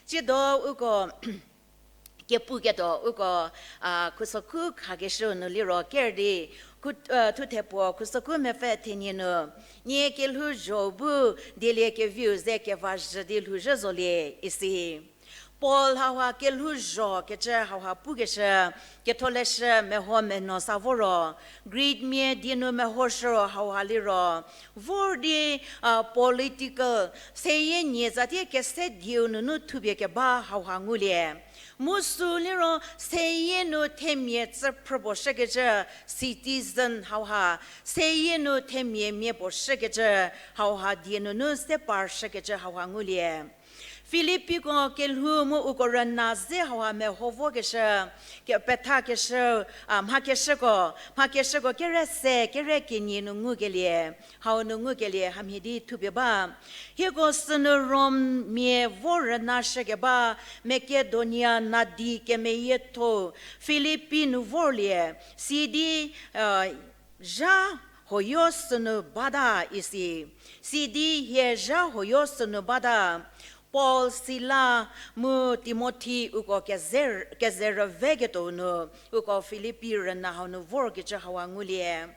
Tsiedo uko kepuketuo uko, a, khusokhu khakeshüu nu liro ker di, khu-, a, thuthe puo khusokhu mepfü thenie nu, nie kelhouzho bu dielie keviu ze kevazhü di lhouzhü zolie isi. Paul hauha kelhouzho kecü hauha pukeshü, ketholeshü meho meno sa vo ro, Greekmia die nu mehoshü ro hauha liro, vor di, a, political, seyie nie zatie kese dieu nunu thupie keba hauha ngulie. Mu sü liro seyie nu themia tsüphrü puo shükecü, citizen hauha, seyie nu themia mia puo shükecü, hauha die nunu se par shükecü hauha ngulie. Filippiko kelhou mu uko rüna ze hauha meho vokeshü, kepethakeshü, a, mhakeshüko, mhakeshüko kere se, kere kenie nu ngukelie, hau nu ngukelie hamhie di thupie ba. Hieko sünu Rommia vo rüna shükeba Makedonia nadi kemeyietho Filippi nu vorlie, sidi, a, zha huoyo sünu bata isi, sidi hie zha huoyo sünu bata. Paul, Sila mu Timothi uko keze, keze rüveketuo nu, uko Filippi rüna hau nu vorkecü hauha ngulie.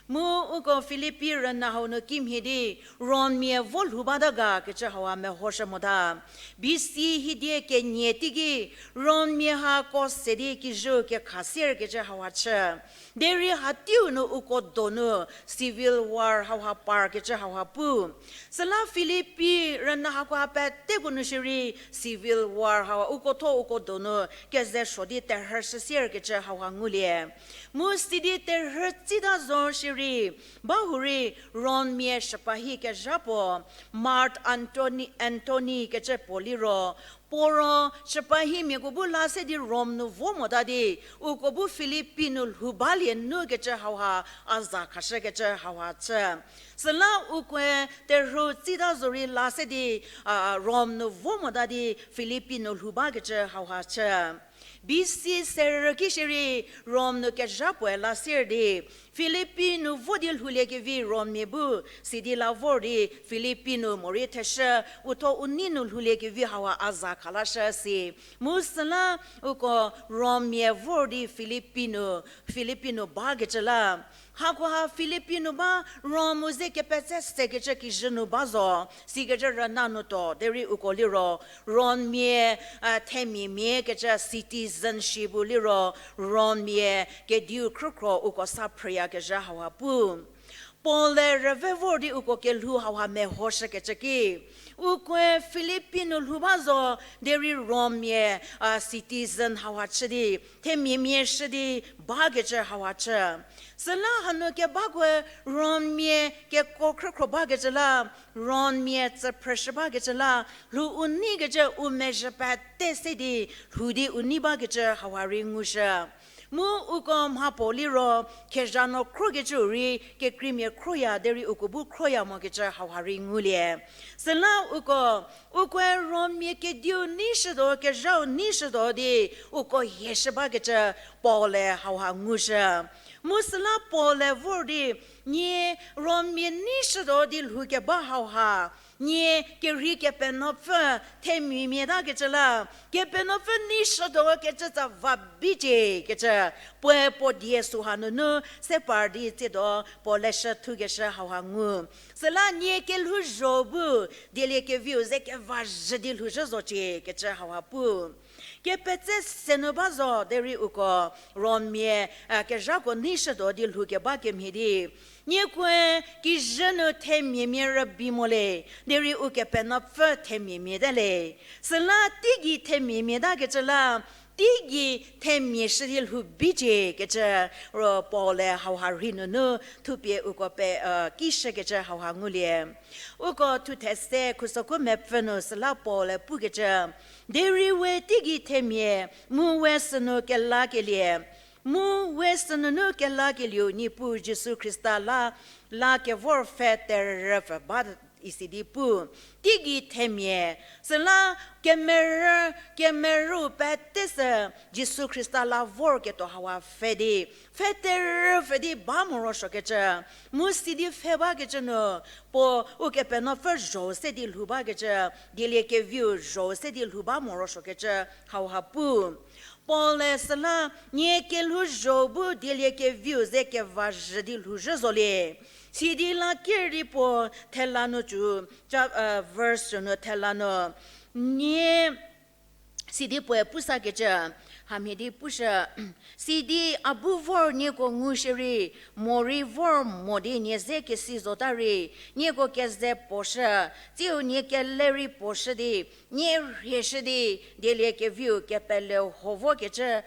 Mu uko Filippi rüna hau nu kimhie di, Rommia vo lhou bata ga kecü hauha mehoshü mota. B C hidie kenie teiki, Rommia hako se di kijüu kekha sierkecü hauha chü. Derei hateiu nu uko donu civil war hauha parkecü hauha pu. Süla Filippi rüna hakoha peteko nu shierei civil war hauha uko tho uko donu keze suo di terhü shü sierkecü hauha ngulie. Mu sidi terhü tsita zo shierei, bahurei Rommia shüpahi kezha puo, Mark Antony, Antony kecü puo liro, puo ro shüpahimiako bu la se di Rom nu vo mota di, uko bu Filippi nu lhou balie nu kecü hauha, a za khashükecü hauha chü. Süla ukoe terhü tsita zorei la se di, a, Rom nu vo mota di Filippi nu lhou bakecü hauha chü. B C serü ki shierei Rom nu kezha puoe la sier di, Filippi nu vo di lhouliekevi Rommia bu, sidi la vor di Filippi nu morei theshü, uthuo unei nu lhouliekevi hauha a za khalashü si. Mu süla uko Rommia vor di Filippi nu, Filippi nu bakecü la. Hakoha Filippi nu ba Rom-u ze kepetse sekecü kijü nu ba zo, sikecü rüna nu tuo, derei uko liro, Rommia, a, themia mia kecü citizenship-u liro, Rommia kediu khrükhro uko sa phrüyakezha hauha pu. Paul-e rüve vor di uko kelhou hauha mehoshükecü ki. Ukoe Filippi nu lhou ba zo, derei Rommia, a, citizen hauha chü di, themia mia shü di, bakecü hauha chü. Süla hanu kebakoe Rommia kekuo khrükhro bakecü la, Rommia tsüphrüshü bakecü la, lhou u neikecü u mezhü pete se di, lhou di u nei bakecü hauha rei ngushü. Mu uko mhapuo liro, kezha nu khrokecüu rei, kekreimia khroya derei uko bu khroya mokecü hauha rei ngulie. Süla uko, ukoe Rommia kediu neishütuo, kezhau neishütuo di, uko hieshü bakecü Paul-e hauha ngushü. Mu süla Paul-e vor di, nie Rommia neishütuo di lhoukeba hauha, Nie kerhei Kepenuopfü themia mia takecü la, Kepenuopfü nei shütuo kecü tsa va bicie kecü, puoe puo die süha nunu se par di tsiedo puo leshü thukeshü hauha ngu. Süla nie kelhouzho bu dieliekeviu ze kevazhü di lhouzhü zocie kecü hauha pu. Kepetse se nu ba zo derei uko Rommia, a, kezhako nei shütuo di lhoukeba kemhie di, niekoe kijü nu themia mia rübei mo le, derei Ukepenuopfü themia mia te le. Süla teigei themia mia takecü la, teigei themia shü di lhou bicie kecü, ro Paul-e hauha rhei nunu thupie uko pe, a, ki shükecü hauha ngulie. Uko thuthe se khusokhu mepfü nu süla Paul-e pukecü, derei we teigei themia, mu we sünu kelakelie, mu we sünunu kelakelieu Niepuu Jisu Khrista la, la kevor pfhe terüpfü ba isi di pu. Teigei themia, süla kemerü, kemerü pete sü Jisu Khrista la vorketuo hawa pfhe di, pfhe terüpfü di ba morosuokecü, mu sidi pfhe bakecü nu, puo Ukepenuopfü zho se di lhou bakecü, dieliekeviu zho se di lhou ba morosuokecü hauha pu. Paul-e süla nie kelhouzho bu dieliekeviu ze kevazhü di lhouzhü zolie. Sidi la ker di puo thela nu cü, verse nu thela nu, nie sidi puoe pusakecü, hamhie di pushü, sidi a bu vor nieko ngu shierei, morei vor mo di nie ze kesi zota rei, nieko keze puoshü, tsiu nie kele rei puoshü di, nie rhieshü di, dieliekeviu kepele huo vo kecü,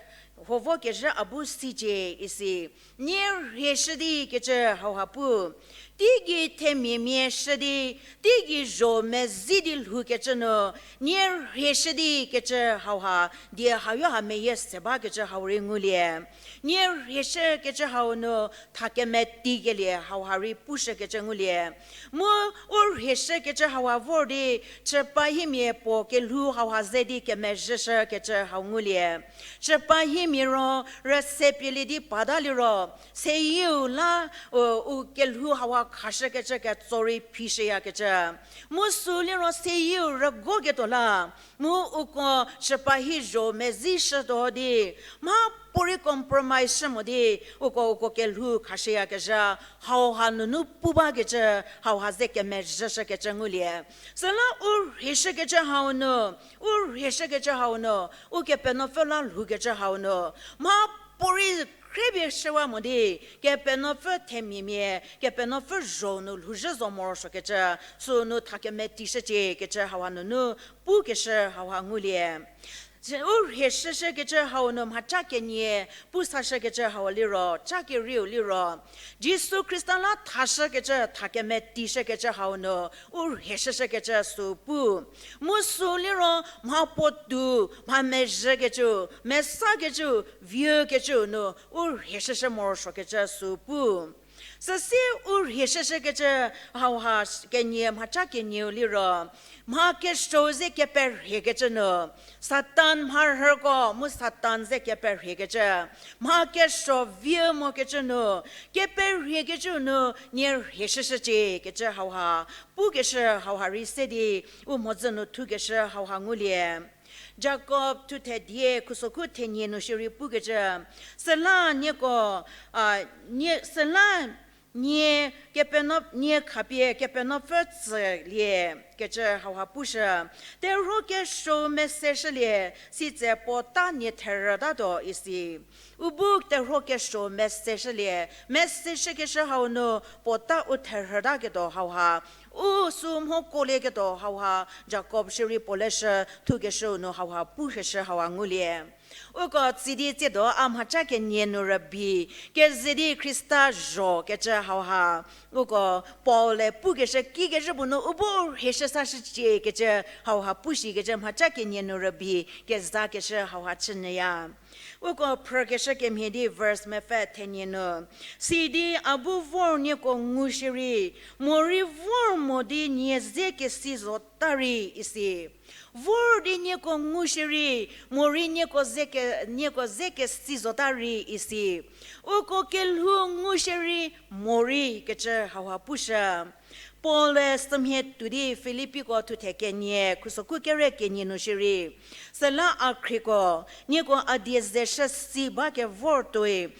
huo vo kezhü a bu sicie isi. Nie rhieshü di kecü hauha pu. Teigei themia mia shü di, teigei zho mezi di lhoukecü nu, nie rhieshü di kecü hauha, die hayo ha meyie se bakecü hau rei ngulie. Nie rhieshükecü hau nu, tha kemetikelie hauha rei pushükecü ngulie. Mu u rhieshükecü hauha vor di, chüpahimia puo kelhou hauha ze di kemezhüshükecü hau ngulie. Chüpahimia ro rüse pielie di pata liro, seyieu la, u, u kelhou hauha khashükecü ketso rei phishüyakecü. Mu sü liro seyieu rügoketuo la, mu uko chüpahi zho mezi shütuo di, mhapuorei compromise shü mo di, uko uko kelhou khashüyakezha, hauha nunu pu bakecü, hauha ze kemezhüshükecü ngulie. Süla u rhieshükecü hau nu, u rhieshükecü hau nu, Ukepenuopfü la lhoukecü hau nu, mhapuorei khriepie shüwa mo di, Kepenuopfü themia mia, Kepenuopfü zho nu lhouzhü zo morosuokecü, sünu tha kemetishücie kecü hauha nunu, pukeshü hauha ngulie. U rhieshüshükecü hau nu mhaca kenie, pusashükecü hau liro, ca kerieu liro, Jisu Khrista la thashükecü, tha kemetishükecü hau nu, u rhieshüshükecü sü pu. Mu sü liro mha puotou, mha mezhükecü, mesakecü, viükecü nu, u rhieshüshü morosuokecü sü pu. Süsie u rhieshüshükecü hauha kenie mhaca kenieu liro, mha kesuo ze keperhiekecü nu, Satan mharhüko mu Satan ze keperhiekecü, mha kesuo vie mokecü nu, keperhiekecü nu nie rhieshüshücie kecü hauha, pukeshü hauha rei se di, u mhodzü nu thukeshü hauha ngulie. Jakob thuthe die khusokhu thenie nu shierei pukecü, süla nieko, a, nie, süla nie Kepenuo-, nie khapie Kepenuopfü tsülie kecü hauha pushü. Terhuo kesuo meseshülie, sitse puo ta nie therütatuo isi. U bu terhuo kesuo meseshülie, meseshükeshü hau nu puo ta u therhütaketuo hauha, u sü mhokuolieketuo hauha, Jakob shierei puo leshü thukeshüu nu hauha pushüshü hauha ngulie. Uko tsidi tsiedo a mhaca kenie nu rübei, keze di Khrista zho kecü hauha. Uko Paul-e pukeshü kikezhü puo nu u bu rhieshü sashücie kecü hauha pushikecü mhaca kenie nu rübei, kezakeshü hauha chünyüya. Uko phrükeshü kemhie di verse mepfü thenie nu. Sidi a bu vor nieko ngu shierei, morei vor mo di nie ze kesi zota rei isi. Vor di nieko ngu shierei, morei nieko ze ke-, nieko ze kesi zota rei isi. Uko kelhou ngu shierei, morei kecü hauha pushü. Paul-e sümhie tuo di Filippiko thuthe kenie, khusoku kere kenie nu shierei, süla a khrieko, nieko a die zeshü si ba kevor tuoi,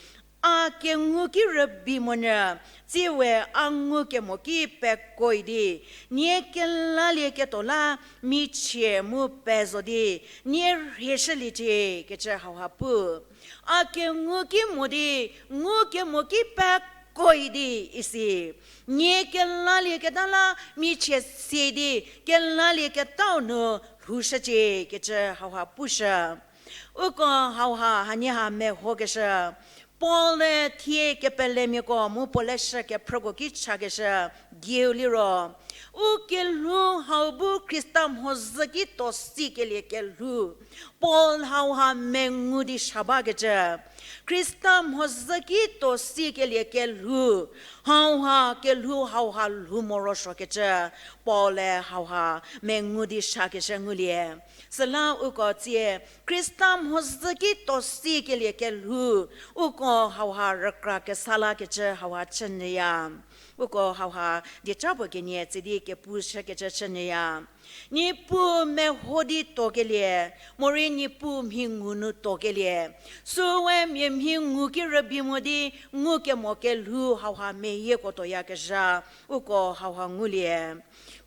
a kengu ki rübei monyü, tsiewe a ngukemo ki pekoi di, nie kelalieketuo la michie mu pezo di, nie rhieshüliecie, kecü hauha pu. A kengu ki mo di, ngukemo ki pekoi di isi. Nie kelalieketa la michie sie di, kelalieketau nu lhoushücie, kecü hauha pushü. Uko hauha hanie ha mehokeshü. Paul-e thie kepelemiako mu puo leshü kephrüko ki chakeshü dieu liro, u kelhou hau bu Khrista mhodzü ki tuo sikelie kelhou, Paul hauha mengu di sha bakecü. Khrista mhodzü ki tuo sikelie kelhou, hauha kelhou hauha lhou morosuokecü, Paul-e hauha mengu di shakeshü ngulie. Süla uko tsie, Khrista mhodzü ki tuo sikelie kelhou, uko hauha rükra kesa lakecü hauha chünyüya. Uko hauha dieca puo kenie tse di kepushükecü chünyüya. Niepuu meho di tuokelie, morei Niepuu mhi ngu nu tuokelie, süu we mia mhi ngu ki rübei mo di ngukemo kelhou hauha meyieko tuoyakezha, uko hauha ngulie.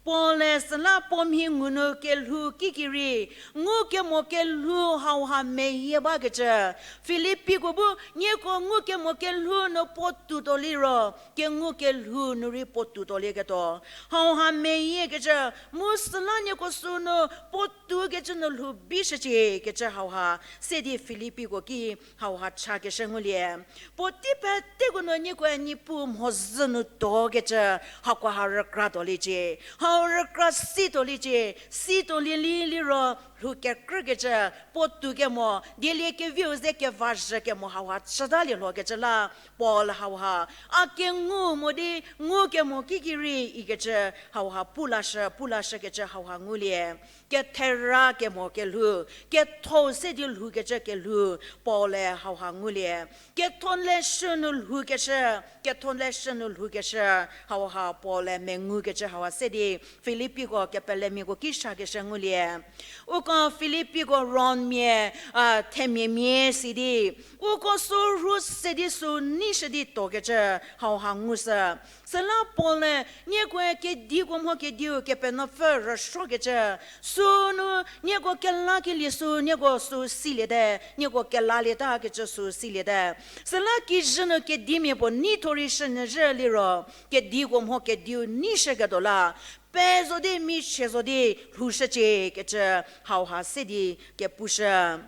Paul-e süla puo mhi ngu nu kelhou kikirei, ngukemo kelhou hauha meyie bakecü, Filippiko bu nieko ngukemo kelhou nu puo tuotuo liro, kengu kelhou nu rei puo tuotuolieketuo hauha meyiekecü, mu süla nieko sünu puo tuokecü nu lhou bishücie kecü hauha se di Filippiko ki hauha chakeshü ngulie. Puotei peteko nu niekoe Niepuu mhodzü nu tuokecü, hakoha rükratuoliecie, hau rükra situoliecie, situolie li liro lhou kekrükecü, puo tuokemo, dieliekeviu ze kevazhükemo hauha chütalie lhokecü la, Paul hauha, a kengu mo di ngukemo kikirei ikecü hauha pulashü, pulashükecü hauha ngulie. Kethera kemo kelhou, ketho se di lhoukecü kelhou, Paul-e hauha ngulie. Ketholeshü nu lhoukeshü, ketholeshü nu lhoukeshü, hauha Paul-e mengukecü hauha se di Filippiko kepelemiako ki shakeshü ngulie. Uko Filippiko Rommia, a, themiamia si di, uko sü rhu se di sü neishü di tuokecü hauha ngushü. Süla Paul-e, niekoe kediko mho kediu Kepenuopfü rüsuokecü, sünu nieko kelakelie sü nieko sü siliete, nieko kelalietakecü sü siliete. Süla kijü nu kedimia puo neitho rei shünyüzhü liro, kediko mho kediu neishüketuo la, pezo di michie zo di lhoushücie kecü hauha se di kepushü.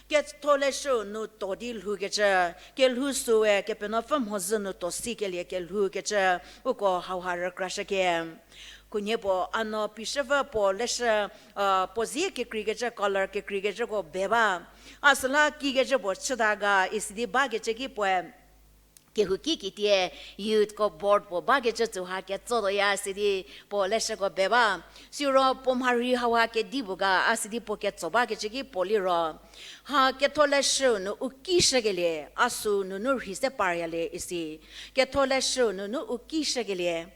Ketholeshü nu tuo di lhoukecü, kelhou süe Kepenuopfü mhodzü nu tuo sikelie kelhoukecü, uko hauha rükrashükie. Khunhie puo a no pishüpfü puo leshü, a, puo zie kekreikecü, color kekreikecüko be ba. A süla kikecü puo chüta ga isi di bakecü ki puoe kehouki kitie youthko board puo bakecü tsüha ketsotuoya sidi puo leshüko be ba. Siro puo mharhi hauha kedipuo ga a sidi puo ketso bakecü ki puo liro, ha ketholeshüu nu u kishükelie, a süu nunu rhei se paryalie isi. Ketholeshüu nunu u kishükelie,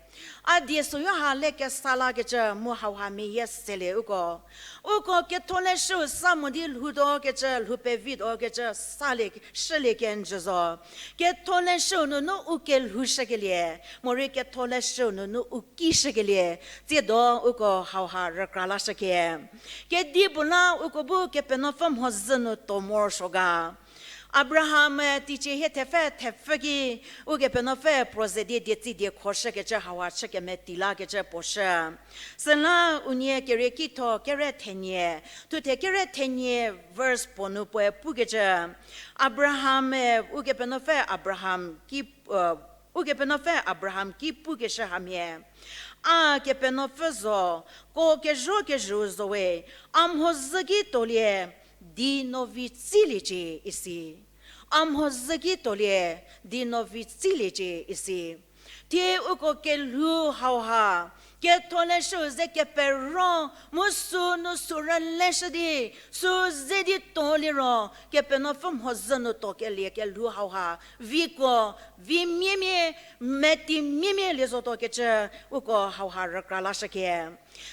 a die süyo ha le kesa lakecü mu hauha meyie selie uko. Uko ketholeshüu sa mo di lhoutuokecü, lhou pevituokecü salie, shülie kenjü zo. Ketholeshüu nunu u kelhoushükelie, morei ketholeshüu nunu u kishükelie, tsiedo uko hauha rükra lashükie. Kedipuo la uko bu Kepenuopfü mhodzü nu tuo morosuo ga. Abraham-e teicie hie thepfü thepfü ki, Ukepenuopfü puo ze di dietsi diekhoshükecü hauha chü kemeti lakecü puo shü. Süla unie keriekitho kere thenie, thuthe kere thenie verse puo nu puoe pukecü, Abraham-e Ukepenuopfü Abraham ki, Ukepenuopfü Abraham ki pukeshü hamhie, a Kepenuopfü zo, ko kezhokezhüu zo we, a mhodzü ki tuolie, di no vi tsiliecie isi. A mhodzü ki tuolie, di no vi tsiliecie isi. Thie uko kelhou hauha, Ketholeshüu ze kepero, mu sünu sü rüleshü di, sü ze di to liro, Kepenuopfü mhodzü nu tokelie kelhou hauha, viko, vi miemie, meti miemie lie zotuo kecü, uko hauha rükra lashükie.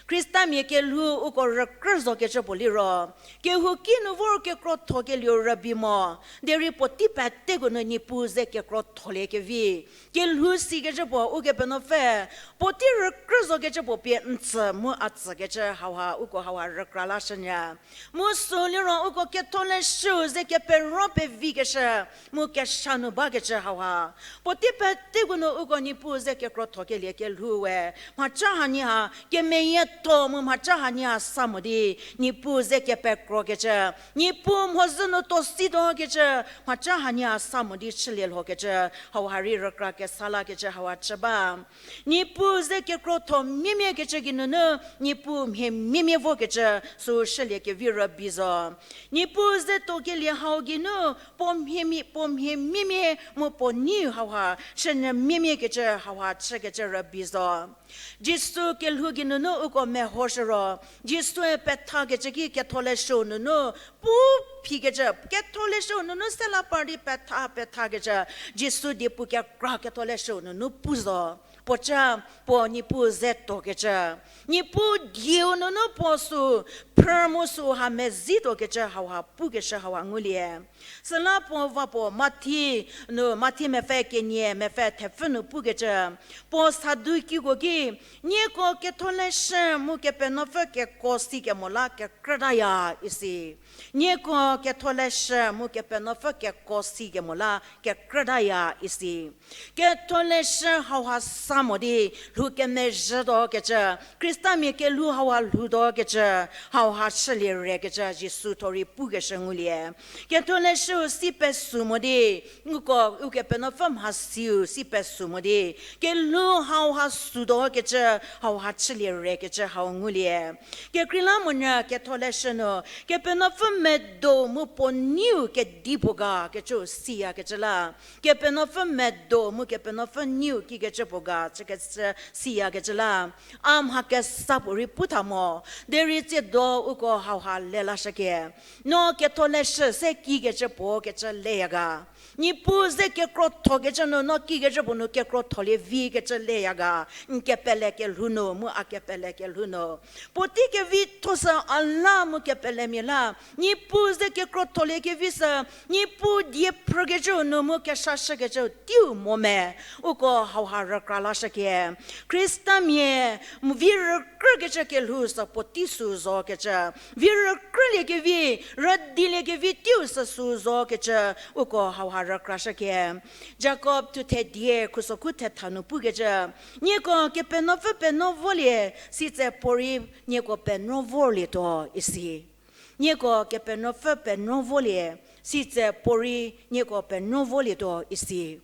Khristamia kelhou uko rükrü zokecü puo liro, kehouki nu vor kekrotho kelieu rübei mo, derei puotei peteko nu Niepuu ze kekrotholie kevi. Kelhou sikecü puo Ukepenuopfü, puotei rükrü zokecü puo pie n tsü mu a tsükecü hauha uko hauha rükra lashünyü. Mu sü liro uko Ketholeshüu ze kepero pevikeshü, mu kesha nu bakecü hauha. Puotei peteko nu uko Niepuu ze kekrothokelie kelhou we, mhaca hanie ha, kemeyietho mu mhaca hanie ha sa mo di, Niepuu ze kepekrokecü, Niepuu mhodzü nu to situo kecü, mhaca hanie ha sa mo di chülie lhokecü, hauha rei rükra kesa lakecü hauha chü ba. Niepuu ze kekrotho miemie kecü geinunu, Niepuu mhie miemie vokecü, sü shülie kevi rübei zo. Niepuu ze tokelie hau geinu, puo mhie mie, puo mhie miemie, mu puo neiu hauha, chünyü miemie kecü hauha chükecü rübei zo. Jisu kelhou geinunu uko mehoshüro, Jisue pethakecü ki Ketholeshüu nunu, pu phikecü, Ketholeshüu nunu sela par di petha, pethakecü, Jisu diepu kekra Ketholeshüu nunu pu zo. Puoca, puo Niepuu ze tokecü. Niepuu dieu nunu puo sü, phrü mu sü ha mezituo kecü hauha pukeshü hauha ngulie. Süla puo va puo Mathi nu, Mathi mepfü kenie, mepfü thepfü nu pukecü. Puo Sadukiko ki, nieko Ketholeshü mu Kepenuopfü kekuo si kemo la kekrütaya isi. Nieko Ketholeshü mu Kepenuopfü kekuo si kemo la kekrütaya isi. Ketholeshü hauha sa mo di, lhou kemezhütuo kecü, Khristamia kelhou hauha lhoutuo kecü, hauha chülie re kecü, Jisu thuo rei pukeshü ngulie. Ketholeshüu si pesu mo di, uko Ukepenuopfü mhasiu si pesu mo di, kelhou hauha sütuo kecü, hauha chülie re kecü hau ngulie. Kekreilamonyü Ketholeshü nu, Kepenuopfü medo mu puo neiu kedipuo ga kecüu siyakecü la. Kepenuopfü medo mu Kepenuopfü neiu kikecü puo ga chükecü siyakecü la. A mha kesa puorei pu tha mo, derei tsiedo uko hauha le lashükie. No Ketholeshü se kikecü puo kecü leya ga. Niepuu ze kekrothokecü nu, no kikecü puo nu kekrotholie vi kecü leya ga. N kepele kelhou nu, mu a kepele kelhou nu. Puotei kevitho sü a la mu kepelemia la. Niepuu ze kekrotholie kevi sü, Niepuu die phrükecüu nu mu keshashükecüu teiu mo me. Uko hauha rükra lashükie. Khristamia, vi rükrükecü kelhou sü puotei sü zokecü. Vi rükrülie kevi, rüdilie kevi teiu sü sü zokecü. Uko hauha rükrashükie. Jakob thuthe die khusokhu thetha nu pukecü. Nieko Kepenuopfü penuo volie, sitse puorei nieko penuo vorlietuo isi. Nieko Kepenuopfü penuo volie, sitse puorei nieko penuo volietuo isi.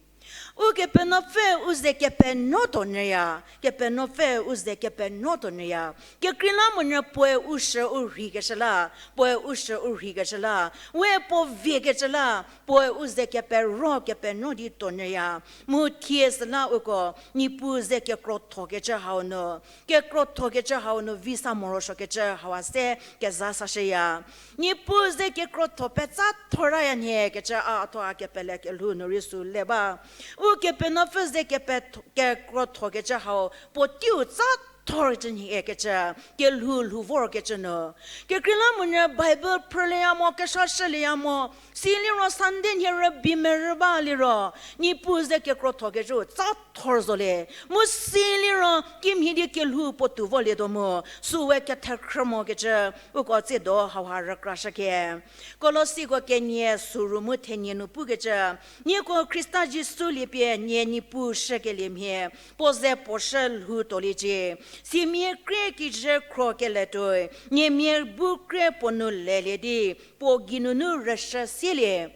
Ukepenuopfü u ze kepenuo tuo nyüya, Kepenuopfü u ze kepenuo tuo nyüya. Kekreilamonyü puoe u shü u rheikeshü la, puoe u shü u rheikeshü la, we puo viekecü la, puoe u ze kepero kepenuo di tuo nyüya. Mu thie süla uko, Niepuu ze kekrothokecü hau nu, kekrothokecü hau nu vi sa morosuokecü hau a se keza sashüya. Niepuu ze kekrotho petsa thoraya nhie kecü a thuo a kepele kelhou nu rei sü le ba. Ukepenuopfü ze kepe-, kekrothokecü hau puo teiu tsa thorcü nhie kecü, kelhou lhou vorkecü nu. Kekreilamonyü Bible phrülieya mo, keshashülieya mo, siliro Sunday nhie rübei merü ba liro, Niepuu ze kekrothokecüu tsa thor zo le. Mu siliro kimhie di kelhou puotou volietuo mu, süwe kethekhrü mokecü, uko tsiedo hauha rükrashükie. Kolosiko kenie süru mu thenie nu pukecü, nieko Khrista Jisu liepie nie Niepuu shükelie mhie, puo ze puo shü lhou tuoliecie. Simia krie kijü khro keletuoi, niemia bu krie puo nu lelie di, puo geinunu rüshü sielie.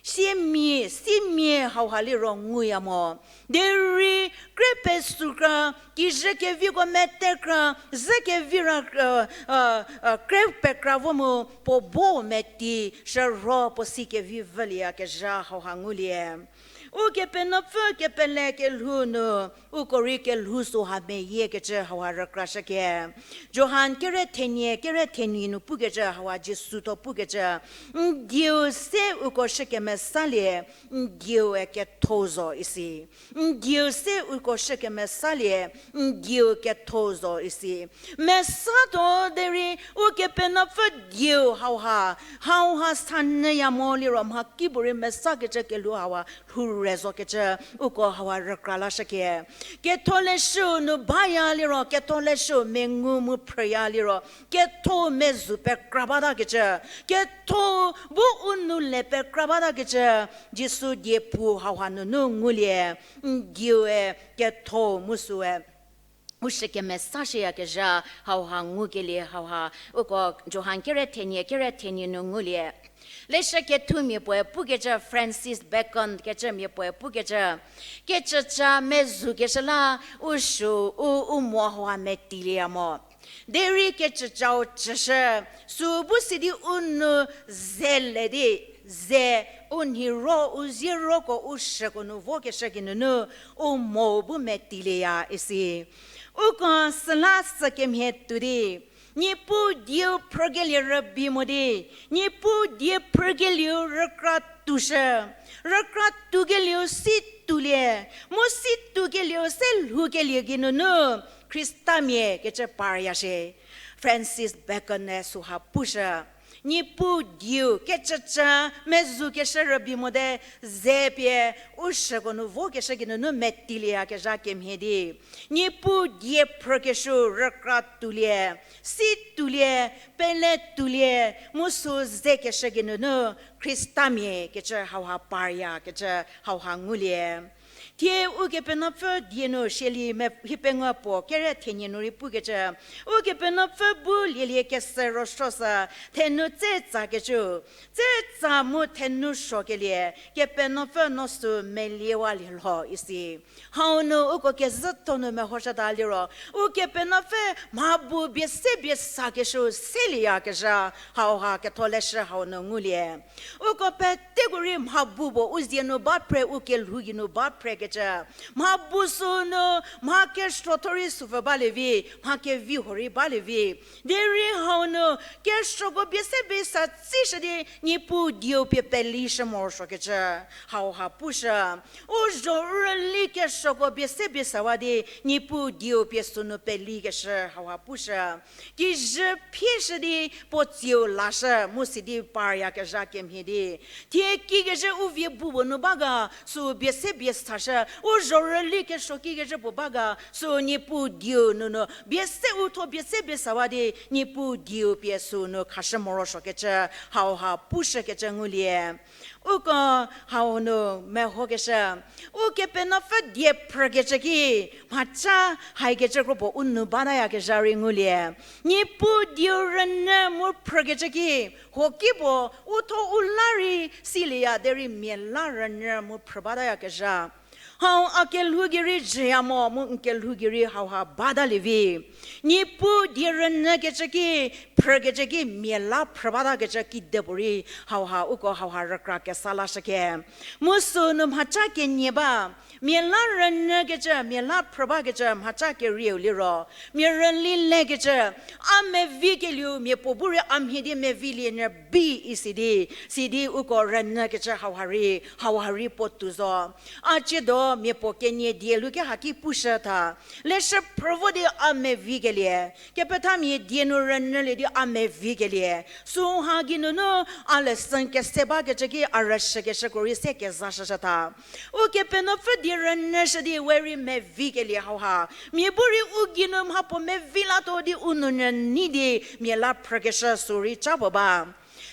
Siemia, simia hauha liro nguya mo. Derei krie pesükra, kijü keviko metekra, ze kevira, krie pekra vo mu, puo bo meti, shürho puo si kevi vülieyakezha hauha ngulie. Ukepenuopfü kepele kelhou nu, uko rei kelhou süha meyiekecü hauha rükrashüke. Johan kere thenie, kere thenie nu pukecü hauha Jisu tho pukecü, n dieu se uko shü kemesalie, n dieue ketho zo isi. N dieu se uko shü kemesalie, n dieu ketho zo isi. Mesa tuo derei, Ukepenuopfü dieu hauha, hauha sanyüya mo liro mhakipuorei mesakecü kelhou hauha lhoure zokecü, uko hauha rükra lashüke. Ketholeshüu nu baya liro, ketholeshüu mengu mu phrüya liro, ketho mezu pekra batakecü, ketho bu u nou le pekra batakecü, Jisu diepu hauha nunu ngulie, n dieue ketho mu süe u shü kemesashüyakezha hauha ngukelie hauha, uko Johan kere thenie, kere thenie nu ngulie. Leshü kethumia puoe pukecü Francis Bacon kecümia puoe pukecü, kecüca mezukeshü la u shü u, u mo hauha metilieya mo. Derei kecücau chüshü, sü bu sidi u nou ze le di, ze u nhiro, u zieroko, u shüko nu vokeshü geinunu, u mo bu metilieya isi. Uko süla sü kemhie tuo di, Niepuu dieu phrükelie rübei mo di, Niepuu die phrükelieu rükra tuoshü, rükra tuokelieu si tuolie, mu si tuokelieu se lhoukelie geinunu, Khristamia kecü parya shie. Francis Bacon-e süha pushü, Niepuu dieu kecüca mezukeshü rübei mote, ze pie u shüko nu vokeshü geinunu metilieyakezha kemhie di, Niepuu die phrükeshüu rükra tuolie, si tuolie, pele tuolie, mu sü zekeshü geinunu Khristamia kecü hauha parya kecü hauha ngulie. Thie Ukepenuopfü die nu Sheli me-, hie pengou puo kere thenie nu rei pukecü, Ukepenuopfü bu lielie kese rüsuo sü thenu tse tsakecü, tse tsa mu thenu suokelie, Kepenuopfü no sü meliewalie lho isi. Hau nu uko kezhütho nu mehoshüta liro, Ukepenuopfü mha bu bie se bie sakeshü selieyakezha, hauha ketholeshü hau nu ngulie. Uko peteko rei mha bu puo u zie nu ba phre, u kelhou gei nu ba phrekecü. Mha bu sünu, mha kesuotho rei süpfü balie vi, mha kevi huo rei balie vi. Derei hau nu, kesuoko bie se bie sa tsishü di, Niepuu dieu pie pelishü morosuokecü. Hauha pushü. U zho rüli kesuoko bie se bie sawa di, Niepuu dieu pie sünu pelikeshü. Hauha pushü. Kijü phieshü di puo tsieu lashü, mu sidi paryakezha kemhie di. Thie kikezhü u vie bu puo nu ba ga, sü bie se bie sashü, u zho rüli kesuo kikezhü puo ba ga, sü Niepuu dieu nunu, bie se u tho bie se bie sawa di, Niepuu dieu pie sünu khashü morosuokecü, hauha pushükecü ngulie. Uko hau nu mehokeshü, Ukepenuopfü die phrükecü ki, mhaca haikecü kro puo u nu batayakezha rei ngulie. Niepuu dieu rünyü mu phrükecü ki, huoki puo u tho u la rei silieya derei mia la rünyü mu phrü batayakezha. Hau a kelhou gei rei jüya mo mu n kelhou gei rei hauha batalie vi. Niepuu die rünyükecü ki, phrükecü ki mia la phrü batakecü kidepuorei hauha uko hauha rükra kesa lashüke. Mu sünu mhaca kenie ba, mia la rünyükecü, mia la phrü bakecü mhaca kerieu liro, mia rüli lekecü, a mevikelieu mia puo bu rei a mhie di mevilie nyü bi isi di, sidi uko rünyükecü hauha rei, hauha rei puo tuo zo. A ciedo mia puo kenie die lu ke haki pushü tha. Leshü phrü vo di a mevikelie. Kepethamia die nu rünyülie di a mevikelie. Süha geinunu a lesson kese bakecü ki a rüshükeshüko rei se kezashüshü tha. Ukepenuopfü die rünyüshü di we rei mevikelie hauha. Mia bu rei u gei nu mha puo mevi lato di u nounyü nei di mia la phrükeshü sü rei ca puo ba.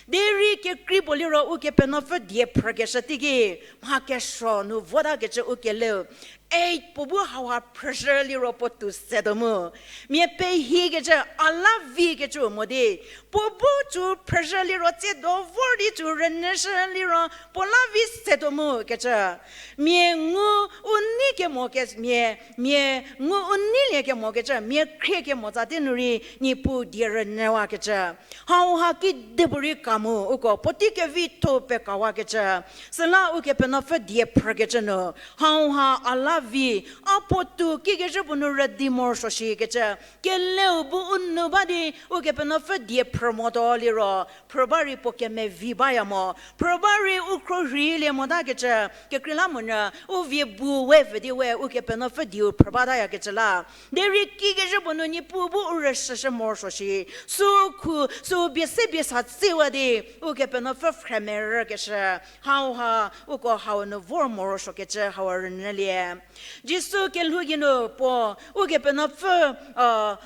Derei kekrei puo liro Ukepenuopfü die phrükeshü teiki, mha kesuo nu votakecü u keleu. Ei, puo bu hauha phrüzhü liro puo tou setuo mu. Mia pehikecü, a la vikecü mo di. Puo bu cü phrüzhü liro tsiedo vor di cü rünyüshü liro puo la vi setuo mu kecü. Mia ngu u nei kemo ke, mia, mia ngu u neilie kemokecü, mia khrie kemo tsa di nu rei Niepuu die rünyüwakecü. Hauha kidipuorei ka mu uko puotei kevitho pekawakecü. Süla Ukepenuopfü die phrükecü nu, hauha a la vi, a puo tou kikezhü puo nu rüdi morosuo shikecü. Keleu bu u nu ba di Ukepenuopfü die phrü motuo liro, phrü ba rei puo kemevi baya mo. Phrü ba rei u khruohilie motakecü, kekreilamonyü, u vie bu we pfü di we Ukepenuopfü dieu phrü batayakecü la. Derei kikezhü puo nu Niepuu bu u rüshüshü morosuo shi. Sü khu, sü bie se bie sa tsiwa di, Ukepenuopfü phrümerükeshü. Hauha, uko hau nu vor morosuokecü hau rünyülie. Jisu kelhou geinu puo, Ukepenuopfü,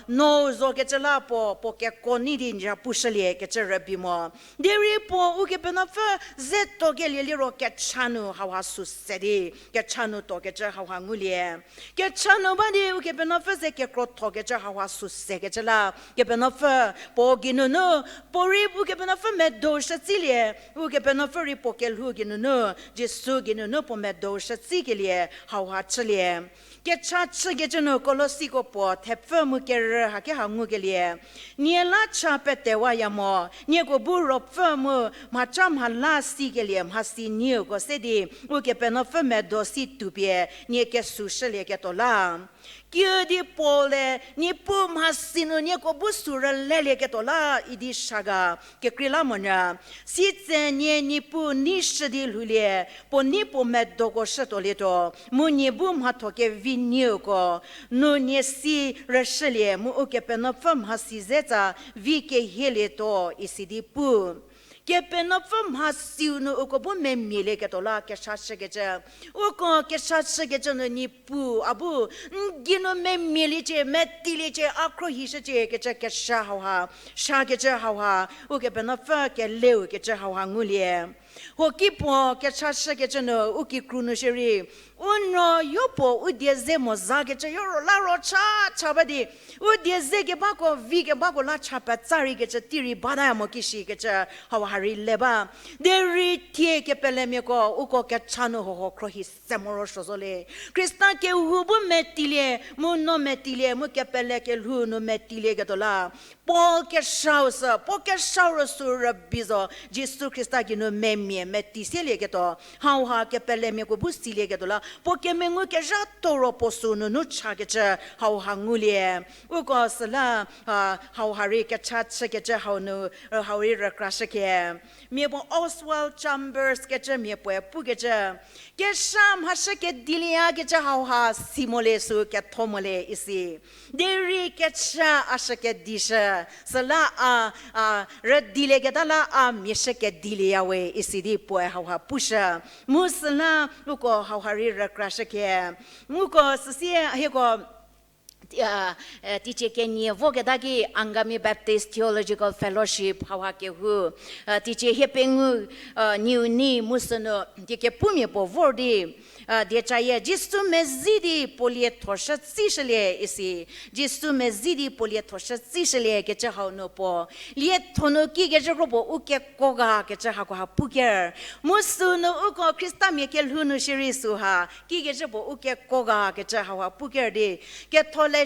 no zokecü la puo, puo keko nei di n za pushüliekecü rübei mo. Derei puo Ukepenuopfü ze tuokelie liro kecha nu hauha sü se di, kecha nu tuokecü hauha ngulie. Kecha nu ba di Ukepenuopfü ze kekrothokecü hauha sü sekecü la, Kepenuopfü puo geinunu, puo rei Ukepenuopfü medo shütsilie, Ukepenuopfü rei puo kelhou geinunu, Jisu geinunu puo medo shütsikelie hauha chülie. Kecha chükecü nu Kolosiko puo thepfü mu kerü hake ha ngukelie. Nie la cha petewaya mo, nieko bu ruopfü mu mhaca mhala sikelie mhasi nieko se di, Ukepenuopfü medo si toupie nie kesushülieketuo la. Kiüdi Paul-e, Niepuu mhasi nu nieko bu sü rülelieketuo la idi sa ga, kekreilamonyü. Sitse nie Niepuu nei shü di lhoulie, puo nei puo medoko shütuolietuo, mu nie bu mhatho kevi nieko, nu nie si rüshülie mu Ukepenuopfü mhasi ze tsa vi kehielietuo isi di pu. Kepenuopfü mhasiu nu uko bu memialieketuo la kecha chükecü. Uko kecha chükecü nu Niepuu a bu n gei nu memialiecie, metiliecie, a khruohishücie kecü kecha hauha, sakecü hauha, Ukepenuopfü keleu kecü hauha ngulie. Huoki puo kecha chükecü nu u kikru nu shierei, u nuo yopuo u die ze mo zakecü yoro la ro cha cha ba di, u die ze kebako vi kebako la cha petsa rei kecü tei rei bataya mo kishi kecü hauha rei le ba. Derei thie kepelemiako uko kecha nu huohuo khruohi se morosuo zo le. Khrista kehou bu metilie, mu no metilie, mu kepele kelhou nu metilieketuo la. Paul keshau sü, puo keshau ro sü rübei zo, Jisu Khrista gei nu memia meti sielieketuo, hauha kepelemiako bu silieketuo la, puo kemengu kezhatho ro puo sü nunu chakecü hauha ngulie. Uko süla, a, hauha rei kecha chükecü hau nu, hau rei rükrashükhie. Mia puo Oswald Chambers kecü mia puoe pukecü, kecha mhashü kedilieyakecü hauha si mo le sü ketho mo le isi. Derei kecha a shü kedishü, süla a, a, rüdilieketa la a mia shü kedilieyawe isi di puoe hauha pushü. Mu süla uko hauha rei rükrashükhie. Uko süsie hieko, a, e, teicie kenie voketa ki Angami Baptist Theological Fellowship hauha kehou, a, teicie hiepengou, a, niu nei mu sünu die kepumia puo vor di, a, diecayie Jisu mezi di puo liethoshü tsishülie isi. Jisu mezi di puo liethoshü tsishülie kecü hau nu puo lietho nu kikecü kro puo u kekuo ga kecü hakoha puker. Mu sünu uko Khristamia kelhou nu shierei süha kikecü puo u kekuo ga kecü hauha puker di, ketholeshü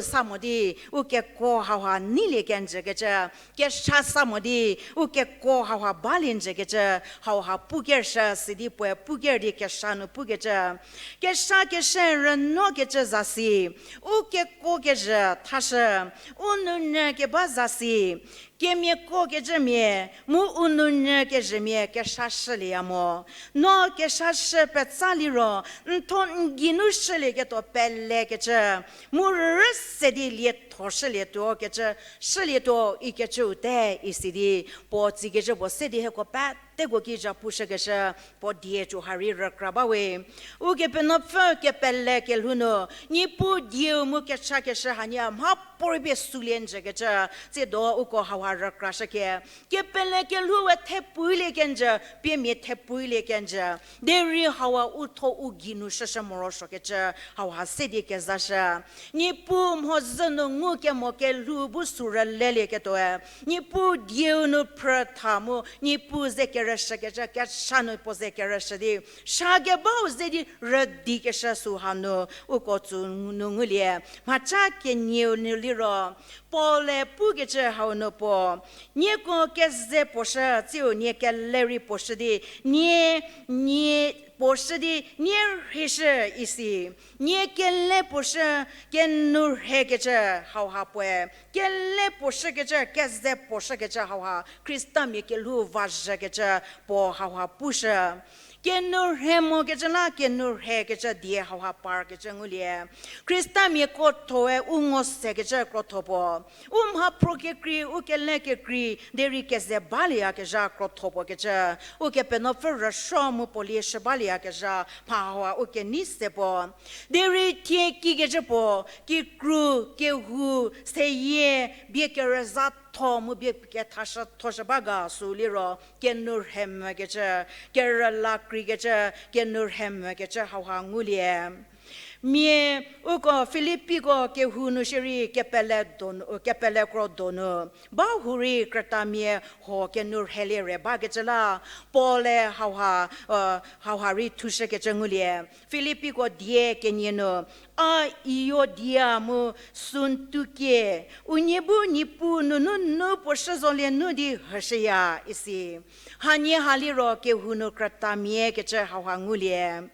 sa mo di, u kekuo hauha neilie kenjükecü, kecha sa mo di, u kekuo hauha balie njükecü, hauha pukershü sidi puoe puker di kecha nu pukecü. Kecha keshü rünuokecü zasi, u kekuo kezhü thashü, u nounyü keba zasi, kemiako kecümia, mu u nounyü kezhümia kechashülieya mo. No kechashü petsa liro, n tho n geinu shülieketuo pelekecü, mu rüse di lietho shülietuo kecü, shülietuo ikecüu te isi di, puo tsikecü puo se di hieko peteko ki zha pushükeshü, puo die cü ha rei rükra bawe. Ukepenuopfü kepele kelhou nu, Niepuu dieu mu kechakeshü hanie mhapuorei pie sulie njükecü, tsiedo uko hauha rükrashüke. Kepele kelhou we thepulie kenjü, piemia thepulie kenjü. Derei hauha u tho u gei nu shüshü morosuokecü, hauha se di kezashü. Niepuu mhodzü nu ngukemo kelhou bu sü rülelie ketoe. Niepuu dieu nu phrütha mu, Niepuu ze kerüshükecü, kecha nu puo ze kerüshü di. Shakebau ze di rüdikeshü sü hanu, uko tsü nu ngulie. Mhacha kenieu nu liro, Paul-e pukecü hau nu puo, nieko keze puoshü, tsiu nie kele rei puoshü di, nie, nie puoshü di, nie rheishü isi. Nie kele puoshü, kenou rhekecü hauha puoe. Kele puoshükecü, keze puoshükecü hauha, Khristamia kelhou vazhükecü puo hauha pushü. Kenou rhe mokecü la, kenou rhekecü die hauha parkecü ngulie. Khristamiako thoe u ngo sekecü krotho puo. U mhaphro kekrei, u kele kekrei, derei keze balieyakezha krotho puo kecü. Ukepenuopfü rüsuo mu puo lieshü balieyakezha, mha hauha u kenei se puo. Derei thie kikecü puo, kikru, kehou, seyie, bie kerüzhatho mu bie kethashüthoshü ba ga sü liro, kenou rhe mvükecü, kerüla kreikecü, kenou rhe mvükecü hauha ngulie. Mia uko Filippiko kehou nu shierei kepele donu, kepele kro donu. Ba hurei krütamia huo kenou rhelie re bakecü la, Paul-e hauha, hauha rei thushükecü ngulie. Filippiko die kenie nu, a Euodia mu Suntuke, unie bu Niepuu nunu nu puo shü zolie nu di hüshüya isi. Hanie ha liro kehou nu krütamia kecü hauha ngulie.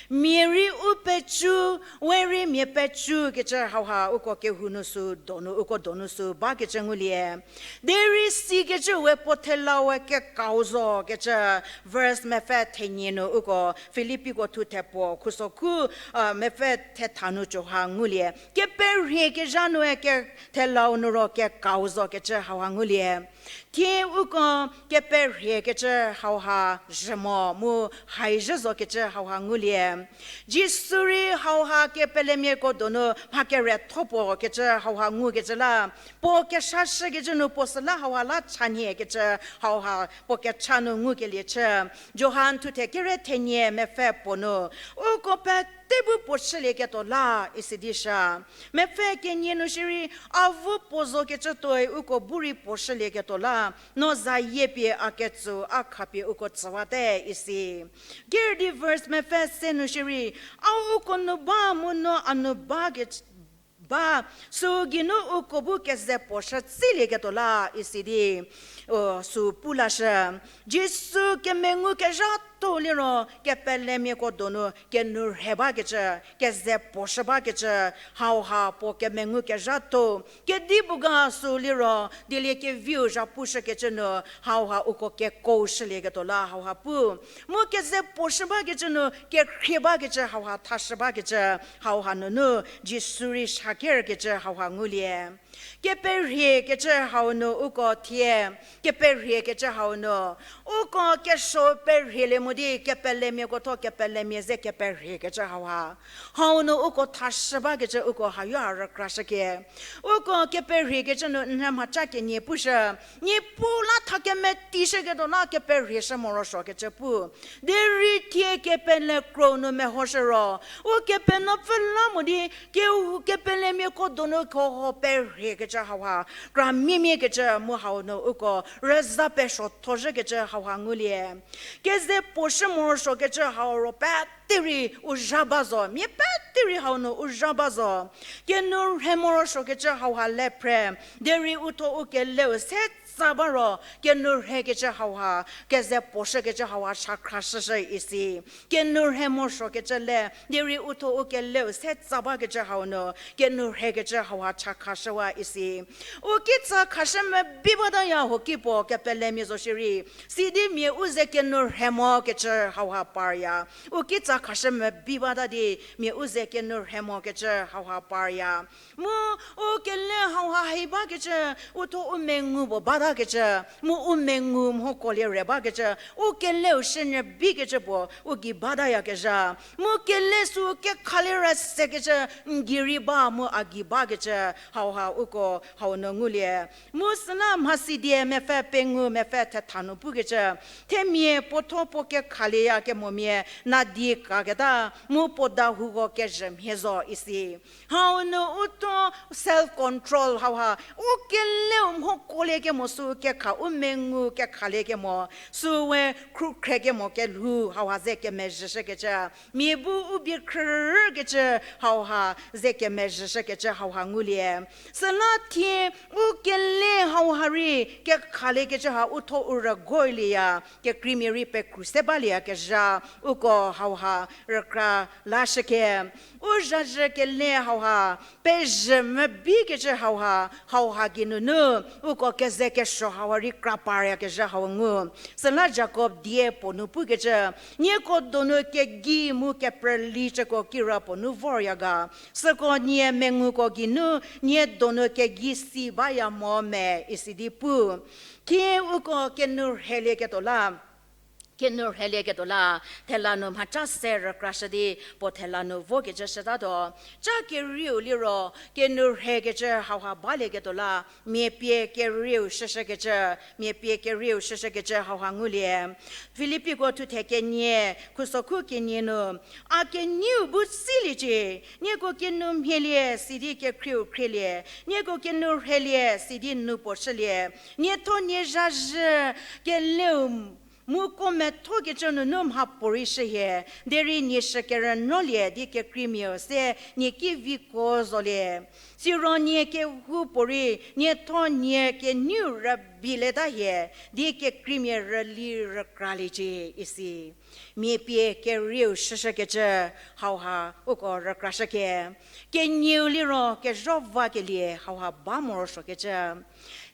Mia rei u pecu, we rei mia pecu kecü hauha uko kehou nu sü donu, uko donu sü bakecü ngulie. Derei sikecü we puo thelau we kekau zo kecü verse mepfü thenie nu uko Filippiko thuthe puo khuso khu, mepfü thetha nu cü ha ngulie. Keperhie kezha nu e ke thelau nu ro kekau zo kecü hauha ngulie. Thie uko keperhie kecü hauha zhü mo mu hai zhü zo kecü hauha ngulie. Jisu rei hauha kepelemiako donu mha keretho puo kecü hauha ngukecü la, puo keshashükecü nu puo süla hauha la chanie kecü hauha puo kecha nu ngukelie chü. Johan thuthe kere thenie mepfü puo nu, uko pete bu puo shülieketuo la isi di sha. Mepfü kenie nu shierei, avu puo zokecü tuoi uko bu rei puo shülieketuo la, no zayie pie a ketsü a khapie uko tsüwate isi. Ker di verse mepfü se nu shierei, a uko nu ba mu no a nu ba ke ba, sü geinu uko bu keze puo shü tsilieketuo la isi di, o, sü pu lashü. Jisu kemengu kezhatho liro kepelemiako donu kenou rhe bakecü, keze puo shü bakecü, hauha puo kemengu kezhatho. Kedipuo ga sü liro, dieliekeviu zhapu shükecü nu, hauha uko keko shülieketuo la hauha pu. Mu keze puo shü bakecü nu, kekhrie bakecü hauha thashü bakecü, hauha nunu, Jisu rei shakerkecü hauha ngulie. Keperhie kecü hau nu uko thie, keperhie kecü hau nu, uko kesuo perhielie mo di kepelemiako tho kepelemia ze keperhie kecü hauha. Hau nu uko thashü bakecü uko hayo ha rükrashüke. Uko keperhie kecü nu nhie mhaca kenie pushü. Niepuu la tha kemetishüketuo la keperhie shü morosuokecü pu. Derei thie kepele kro nu mehoshü ro, Ukepenuopfü la mo di, kehou kepelemiako donu kehou perhiekecü hauha, kra miemiekecü mu hau nu uko rüza pesuothozhükecü hauha ngulie. Keze puo shü morosuokecü hau ro pete rei u zha ba zo, mia pete rei hau nu u zha ba zo. Kenou rhe morosuokecü hauha le phre, derei u tho u keleu se tsa ba ro, kenou rhekecü hauha, keze puoshükecü hauha chakhrashüshü isi. Kenou rhe morosuokecü le, derei u thuo u keleu se tsa bakecü hau nu, kenou rhekecü hauha chakhashüwa isi. U kitsa khashü mebi bataya huo ki puo kepelemia zo shierei, sidi mia u ze kenou rhe mokecü hauha parya. U kitsa khashü mebi bata di, mia u ze kenou rhe mokecü hauha parya. Mu u kele hauha hi bakecü, u thuo u mengu puo batakecü, mu u mengu mhokuolie re bakecü, u keleu shünyü bikecü puo u gei batayakezha. Mu kele sü kekhalie ra sekecü, n gei rei ba mu a gei bakecü, hauha uko hau nu ngulie. Mu süla Mhasidie mepfü pengou mepfü thetha nu pukecü, themia puotho puo kekhalieya kemomia nadi kaketa, mu puo dahouko kezhü mhie zo isi. Hau nu u thuo self control hauha, u keleu mhokuoliekemo sü kekha, u mengu kekhaliekemo, süwe khrukhrekemo kelhou hauha ze kemezhüshükecü. Mia bu u bie khrükecü hauha ze kemezhüshükecü hauha ngulie. Süla thie u kele hauha rei kekhaliekecü ha u thuo u rügoilieya, kekreimia rei pekru se balieyakezha, uko hauha rükra lashüke. U zhazhü kele hauha, pezhü mebikecü hauha, hauha geinunu, uko keze kesuo hauha rei kra paryakezha hau ngu. Süla Jakob die puo nu pukecü, nieko donu kegi mu keprülicüko kira puo nu vorya ga. Süko nie menguko geinu, nie donu kegi si baya mo me isi di pu. Thie uko kenou rhelieketuo la, kenou rhelieketuo la, thela nu mhaca se rükrashü di, puo thela nu vokecü shütatuo. Ca kerieu liro, kenou rhekecü hauha balieketuo la, mia pie kerieu shüshükecü, mia pie kerieu shüshükecü hauha ngulie. Filippiko thuthe kenie, khusokhu kenie nu, a kenieu bu tsiliecie, nieko kenou mhielie sidi kekhrieu khrielie, nieko kenou rhelie sidi nu puo shülie, nietho nie zhazhü keleu mu ko methokecü nunu mhapuorei shühie, derei nie shü kerünuolie di kekreimiau se nie ki viko zolie. Siro nie kehoupuorei nietho nie keniu rübei leta hie, di kekreimia rüli rükraliecie isi. Mia pie kerieu shüshükecü hauha uko rükrashüke. Kenieu liro kezho vakelie hauha ba morosuokecü.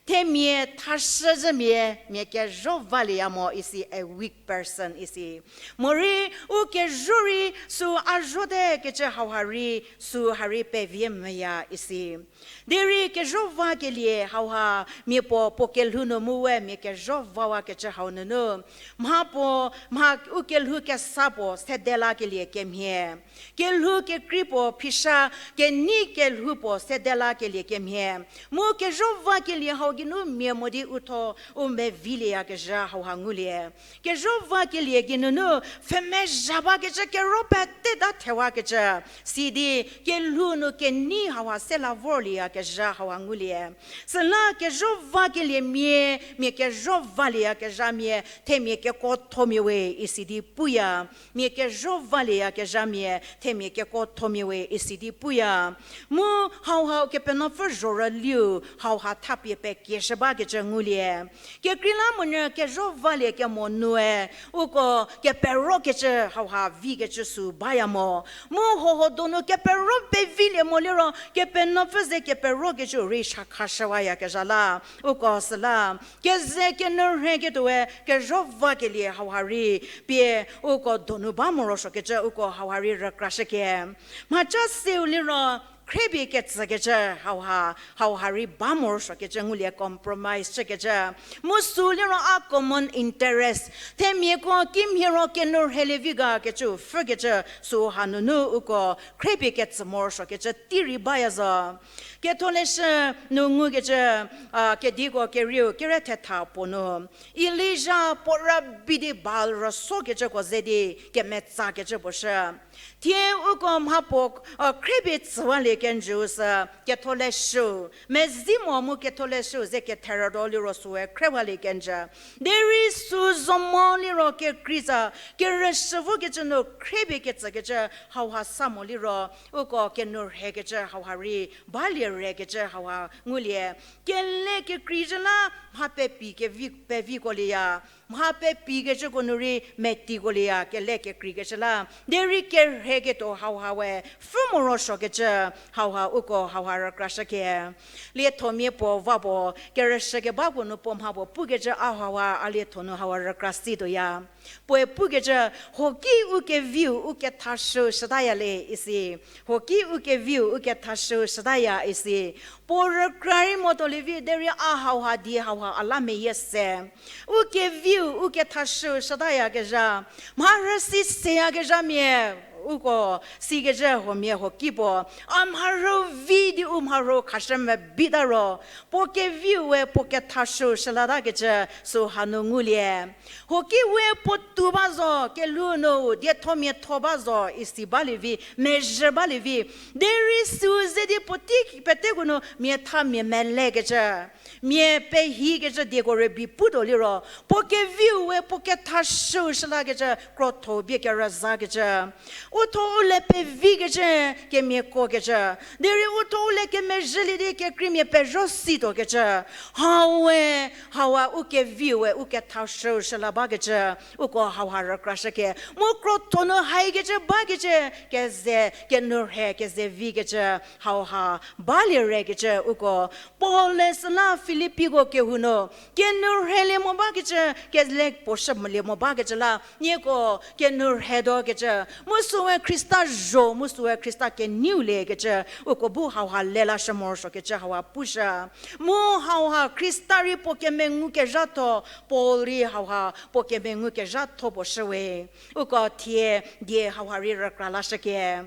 Themia thashüzhümia, mia kezho valieya mo isi, a weak person isi. Morei u kezho rei sü a zhotekecü hauha rei sü ha rei pevie mvüya isi. Derei kezho vakelie hauha mia puo puo kelhou nu mu we mia kezho vawakecü hau nunu, mha puo, mha u kelhou kesa puo sedelakelie kemhie. Kelhou kekrei puo phisha kenei kelhou puo sedelakelie kemhie. Mu kezho vakelie hau geinu mia mo di u thuo u mevilieyakezha hauha ngulie. Kezho vakelie geinunu pfhümezha bakecü kero peteta thewakecü. Sidi kelhou nu kenei hauha sela vorlieyakezha hauha ngulie. Süla kezho vakelie mia, mia kezho valieyakezhamia, themia kekuothomia we isi di puya. Mia kezho valieyakezhamia, themia kekuothomia we isi di puya. Mu hauha Kepenuopfü zhorüliu hauha thapie pekieshü bakecü ngulie. Kekreilamonyü kezho valie kemo nue, uko keperokecü hauha vikecü sü baya mo. Mu hoho donu kepero pevilie mo liro, Kepenuopfü ze keperokecü rei shakhashüwayakezha la. Uko süla, keze kenou rheketuoe kezho vakelie hauha rei, pie uko donu ba morosuokecü uko hauha rei rükrashüke. Mhaca seu liro, khriepie ketsükecü hauha, hauha rei ba morosuokecü ngulie compromise chükecü. Mu sü liro a common interest. Themiako kimhie ro kenou rhelie vi gakecü pfhükecü sü hanunu uko khriepie ketsü morosuokecü tei rei baya zo. Ketholeshü nu ngukecü, a, Kediko kerieu kere thetha puo nu, Elija puo rübei di Baal rüsokecüko ze di kemetsakecü puo shü. Thie uko mha puo, a, khriepie tsüwalie kenjüu sü, ketholeshüu, mezi mo mu ketholeshüu ze ketherütuo liro süe khriewalie kenjü. Derei sü zo mo liro kekrei za, kerüshü vokecü nu khriepie ketsükecü hauha sa mo liro, uko kenou rhekecü hauha rei, balie rekecü hauha ngulie. Kele kekreizhü la, mha pepi kevi, peviko lieya. Mha pepikecüko nu rei metiko lieya, kele kekreikecü la. Derei kerheketuo hauha we, pfü morosuo kecü, hauha uko hauha rükrashüke. Liethomia puo va puo, kerüshü keba puo nu puo mha puo pukecü a hauha a lietho nu hauha rükra situoya. Puoe pukecü, hoki u keviu u kethashüu shütaya le isi. Hoki u keviu u kethashüu shütaya isi. Puo rükra rei motuo lievi derei a hauha die hauha a la meyie se. U keviu u kethashüu shütayakezha. Mharhü si seyakezhamia. Uko sikecü huomia hoki puo. A mharhü vi di u mharhü khashü mebita ro. Puo keviu we puo kethashüu shülatakecü sü hanu ngulie. Hoki we puotou ba zo, kelhou nu diethomiatho ba zo, isi balie vi, mezhü balie vi. Derei süu ze di puotei peteko nu mia tha mia melekecü, mia pehikecü dieko rübei putuo liro, puo keviu we puo kethashüu shülakecü, krotho bie kerüzakecü. U tho u le pevikecü, kemiakokecü. Derei u tho u le kemezhülie di kekreimia pezho situokecü. Hau we, hauha u keviu we u kethashüu shüla bakecü. Uko hauha rükrashüke. Mu krotho nu haikecü bakecü, keze, kenou rhe, keze vikecü. Hauha, balie rekecü uko. Paul-e süla Filippiko kehou nu, kenou rhelie mo bakecü, kele puo shü molie mo bakecü la, nieko kenou rhetuokecü, mu süe Khrista zho, mu süe Khrista kenieu liekecü, uko bu hauha lelashü morosuokecü hauha pushü. Mu hauha Khrista rei puo kemengu kezhatho, Paul rei hauha puo kemengu kezhatho puo shüwe. Uko thie die hauha rei rükra lashüke.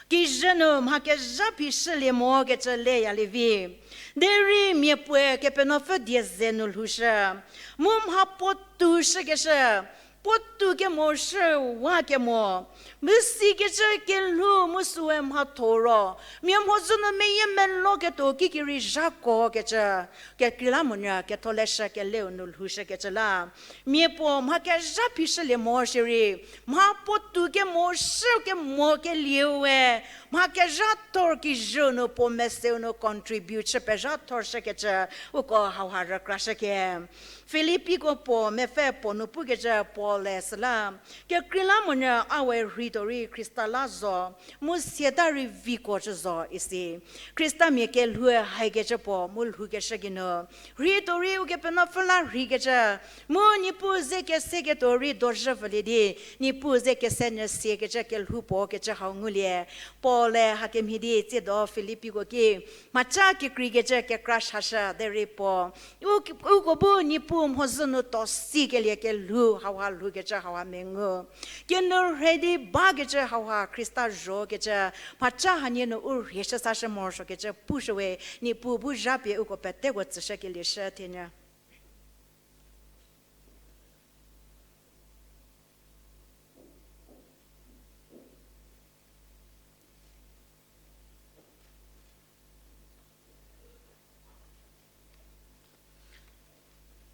Kijü nu mha kezha phi shülie mokecü leyalie vi. Derei mia puoe Kepenuopfü die ze nu lhoushü. Mu mha puotou shükeshü. Puotou kemo shü wa kemo. Mu sikecü kelhou mu süe mhatho ro. Mia mhodzü nu meyie meloketuo kikirei zhakokecü. Kekreilamonyü ketholeshü keleu nu lhoushükecü la. Mia puo mha kezha phi shülie mo shierei. Mha puotou kemo shü kemo kelieu we. Mha kezhathor kijüu nu puo meseu nu contribute chü pezhathor shükecü. Uko hauha rükrashüke. Filippiko puo mepfü puo nu pukecü Paul-e süla. Kekreilamonyü a we rheituo rei Khrista la zo. Mu siata rei viko chü zo isi. Khristamia kelhoue haikecü puo mu lhoukeshü geinu. Rheituo rei Ukepenuopfü la rheikecü. Mu Niepuu ze keseketuo rei dozhü pfülie di. Niepuu ze kese nyü siekecü kelhou puo kecü hau ngulie. Paul-e hakemhie di tsiedo Filippiko ki. Mhaca kekreikecü kekra shashü derei puo. U, uko bu Niepuu mhodzü nu to sikelie kelhou hauha lhoukecü hauha mengu. Kenou rhe di bakecü hauha Khrista zhokecü. Mhaca hanie nu u rhie shü sashü morosuokecü pushüwe Niepuu bu zhapie uko peteko tsüshükelie shü thenyü.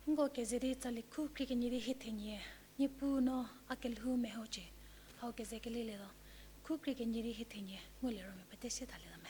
Nko keze di tsali khu krie kenie di hie thenie, Niepuu no a kelhou mehocie, hau keze kelilietuo, khu krie kenie di hie thenie, ngulie ro mia pete sie thalietuo me.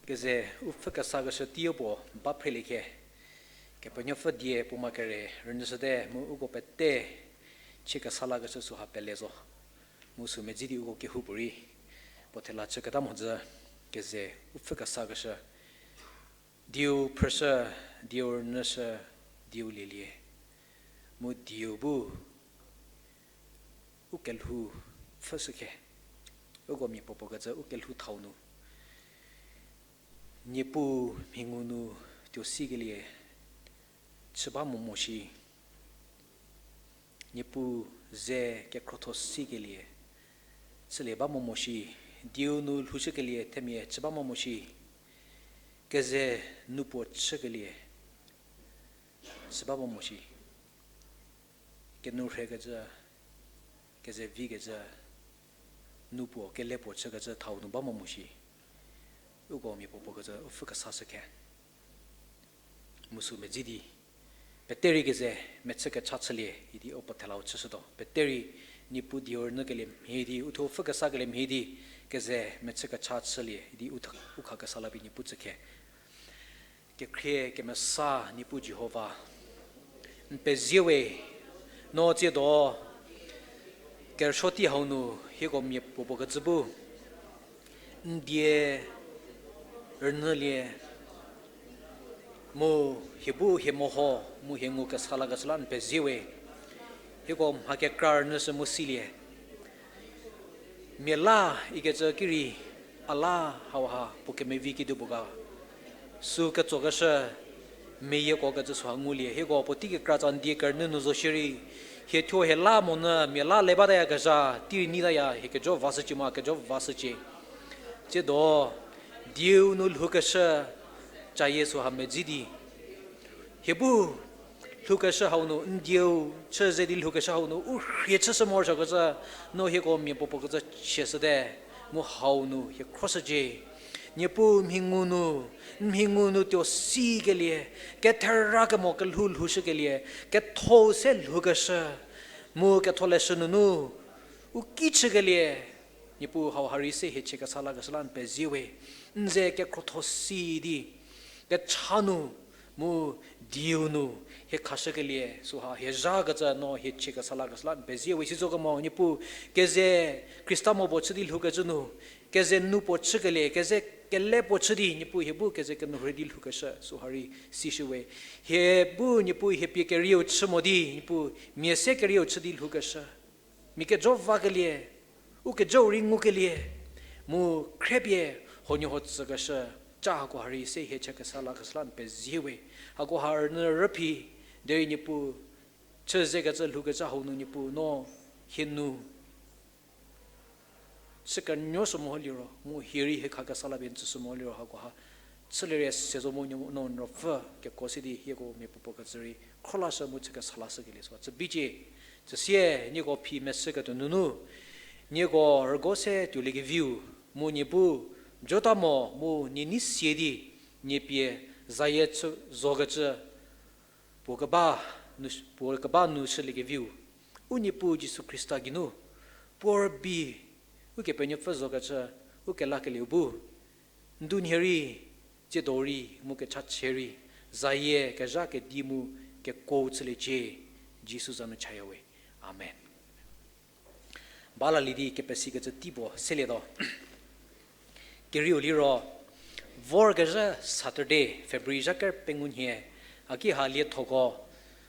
Keze u pfhü kesakeshü teiu puo ba phrelie khe, Kepenuopfü die puo ma kere rünyüshüte mu uko pete chie kesa lakeshü süha pele zo. Mu sü medzi di uko kehoupuorei puo thela chüketa mhodzü, keze u pfhü kesakeshü, dieu phrüshü, dieu rünyüshü, dieu lielie, mu dieu bu u kelhou pfhüshü khe, uko mia puopuo kecü u kelhou thau nu Niepuu mhi ngu nu tuo sikelie chü ba mo mo shi, Niepuu ze kekhrotho sikelie chülie ba mo mo shi, dieu nu lhoushükelie themia chü ba mo mo shi, keze nu puo chükelie chü ba mo mo shi, kenourhekecü, keze vikecü, nu puo kele puo chükecü thau nu ba mo mo shi, uko mia puopuo kecü u pfhü kesashü khe. Mu sü medzi di, pete rei keze mechü kecha chülie idi uko thelau chüshütuo. Pete rei Niepuu dieu rünyükelie mhie di, uthuo pfhü kesakelie mhie di, keze mechü kecha chülie idi u tha-, u kha kesa la pie Niepuu tsü khe. Kekhrie kemesa Niepuu Jihova, n pezie we, no tsiedo kerüsuo tei hau nu hieko mia puopuo kecü bu n die rünyülie, mu hie bu hie meho, mu hie ngu kesa lakeshü la n pezie we. Hieko mha kekra rünyüshü mu silie. Mia la ikecü ki rei a la hauha puo kemevi kedipuo ga. Sü ketsokeshü meyieko kecü süha ngulie. Hieko puotei kekra tsa n die kerünyü nu zo shierei, hie thuo hie la monyü mia la le bataya kezha, tei rei neitaya hie kejo vashücie mu a kejo vashücie. Tsiedo, dieu nu lhoukeshü cayie süha medzi di, hie bu lhoukeshü hau nu, n dieu chü ze di lhoukeshü hau nu, u rhie chüshü morosuokecü, no hieko mia puopuo kecü chieshüte, mu hau nu hie khroshücie. Niepuu mhi ngu nu, n mhi ngu nu tuo sikelie, kethera kemo kelhou lhoushükelie, ketho se lhoukeshü, mu ketholeshü nunu, u ki chükelie, Niepuu hauha rei se hie chie kesa lakeshü la n pezie we, n ze kekhrotho si di, kecha nu, mu dieu nu, hie khashükelie, süha hie zhakecü no hie chie kesa lakeshü la n pezie we. Sizokemo Niepuu, keze Khrista mo puo chü di lhoukecü nu, keze nu puo chükelie, keze kele puo chü di, Niepuu hie bu keze kenourhei di lhoukeshü, süha rei sishü we. Hie bu Niepuu hie pie kerieu chü mo di, Niepuu mia se kerieu chü di lhoukeshü. Mia kejo vakelie, u kejou rei ngukelie, mu khriepie huoniehuo tsükeshü, ca hakoha rei se hie chie kesa lakeshü la n pezie we. Hakoha rünyü rüphi, derei Niepuu, chü zekecü lhoukecü hau nu Niepuu no hie nu chü kenuoshü mo liro, mu hie rei hie kha kesa la pie n tsüshü mo liro hakoha chülie rei se zo mu no n ruopfü kekuo se di hieko mia puopuo kecü rei khro lashü mu chü kesa lashükelie süha chü bicie. Süsie nieko phi meshü ketuo nunu, nieko rügo se tuoliekeviu, mu nie bu jota mo mu nie nei sie di, nie pie zayie chü zokecü puo keba nu, puo keba nu shüliekeviu, u Niepuu Jisu Khrista geinu, puo rübei, Ukepenuopfü zokecü, ukelakelieu bu, ndunhie rei, tsiedo rei, mu kechachie rei, zayie kezha kedi mu kekuo chüliecie, Jisu za nu chaya we. Amen. Balalie di kepesikecü tei puo selietuo. Kerieu liro, vorkezhü Saturday, February zha ker pengou nhie, a ki ha liethoko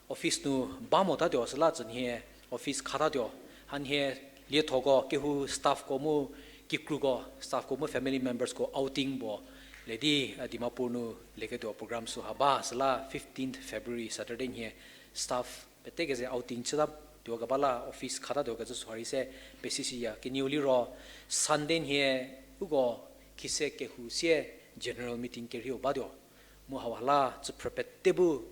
office nu ba motatuo süla tsünhie office khatatuo. Hanhie liethoko kehou staffko mu kikruko, staffko mu family membersko outing puo le di, a, Dimapur nu leketuo program süha ba süla fifteenth February Saturday nhie staff pete keze outing chüta tuokeba la office khatatuo kecü süha rei se pesisiya. Kenieu liro Sunday nhie uko khise kehou sie general meeting kerieu batuo. Mu hauha la tsüphrü pete bu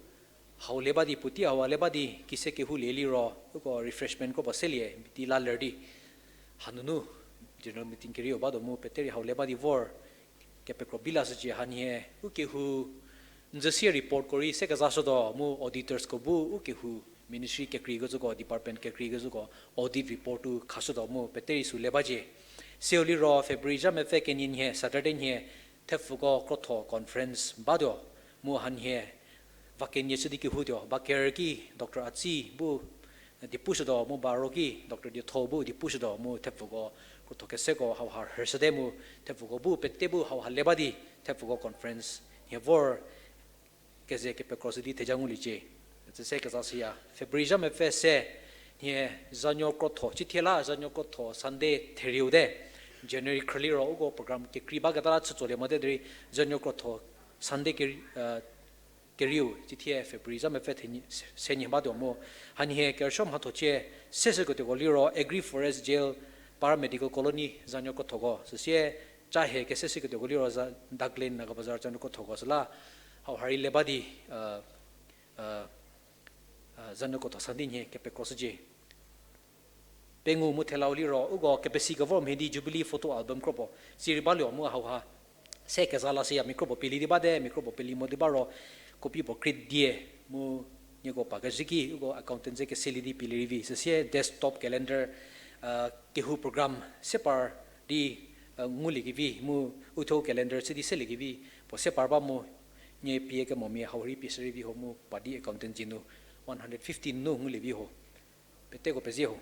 hau le ba di, puotei hau le ba di, khise kehou lie liro uko refreshment kro puo selie di la ler di hanunu general meeting kerieu batuo mu pete rei hau le ba di vor kepekro bi lashücie. Hanhie u kehou n zhü sie reportko rei se kezashütuo mu auditorsko bu u kehou ministry kekreikecüko, department kekreikecüko audit report u khashütuo mu pete rei sü le bacie. Seu liro February zha mepfü kenie nhie Saturday nhie thepfuko krotho conference batuo, mu hanhie va kenie chü di kehoutuo, ba ker ki Doctor Atsi bu di pushütuo, mu ba ro ki Doctor Dietho bu di pushütuo, mu thepfuko krotho keseko hauha rhüshüte mu thepfuko bu pete bu hauha le ba di thepfuko conference nhie vor keze kepekroshü di theja nguliecie. Tsüse kezashüya February zha mepfü se nhie zanuo krotho, cithie la zanuo krotho Sunday therieu te, January khrüliro uko program kekrei baketa la chütsolie mote derei zanuo krotho Sunday keri-, kerieu cithie February zha mepfü se nhie batuo mu, hanhie kerüsuo mhathocie seshüketuoko liro agri forest jail, paramedical colony zanuo krothoko süsie, ca hie keseshüketuoko liro za Dockland Naga Bazar zanuo krothoko süla hauha rei le ba di zanuo krotho Sunday nhie kepekroshücie. Pengou mu thelau liro uko kepesi kevor mhie di Jubilee photo album kropuo sirei baluo mu hauha se keza lashüya, mia kropuo pielie di bate, mia kropuo pielie mo di ba ro, copy puo krie die mu nieko pa kezhü ki uko accountant ze keselie di pielie rei vi. Süsie desktop calendar kehou program se par di nguliekevi mu uthuo calendar chü di seliekevi puo se par ba mu, nie pie kemomia hau rei pie shürei vi ho mu pa di accountant dzie nu one hundred fifty nu ngulie vi ho. Peteko pezie ho.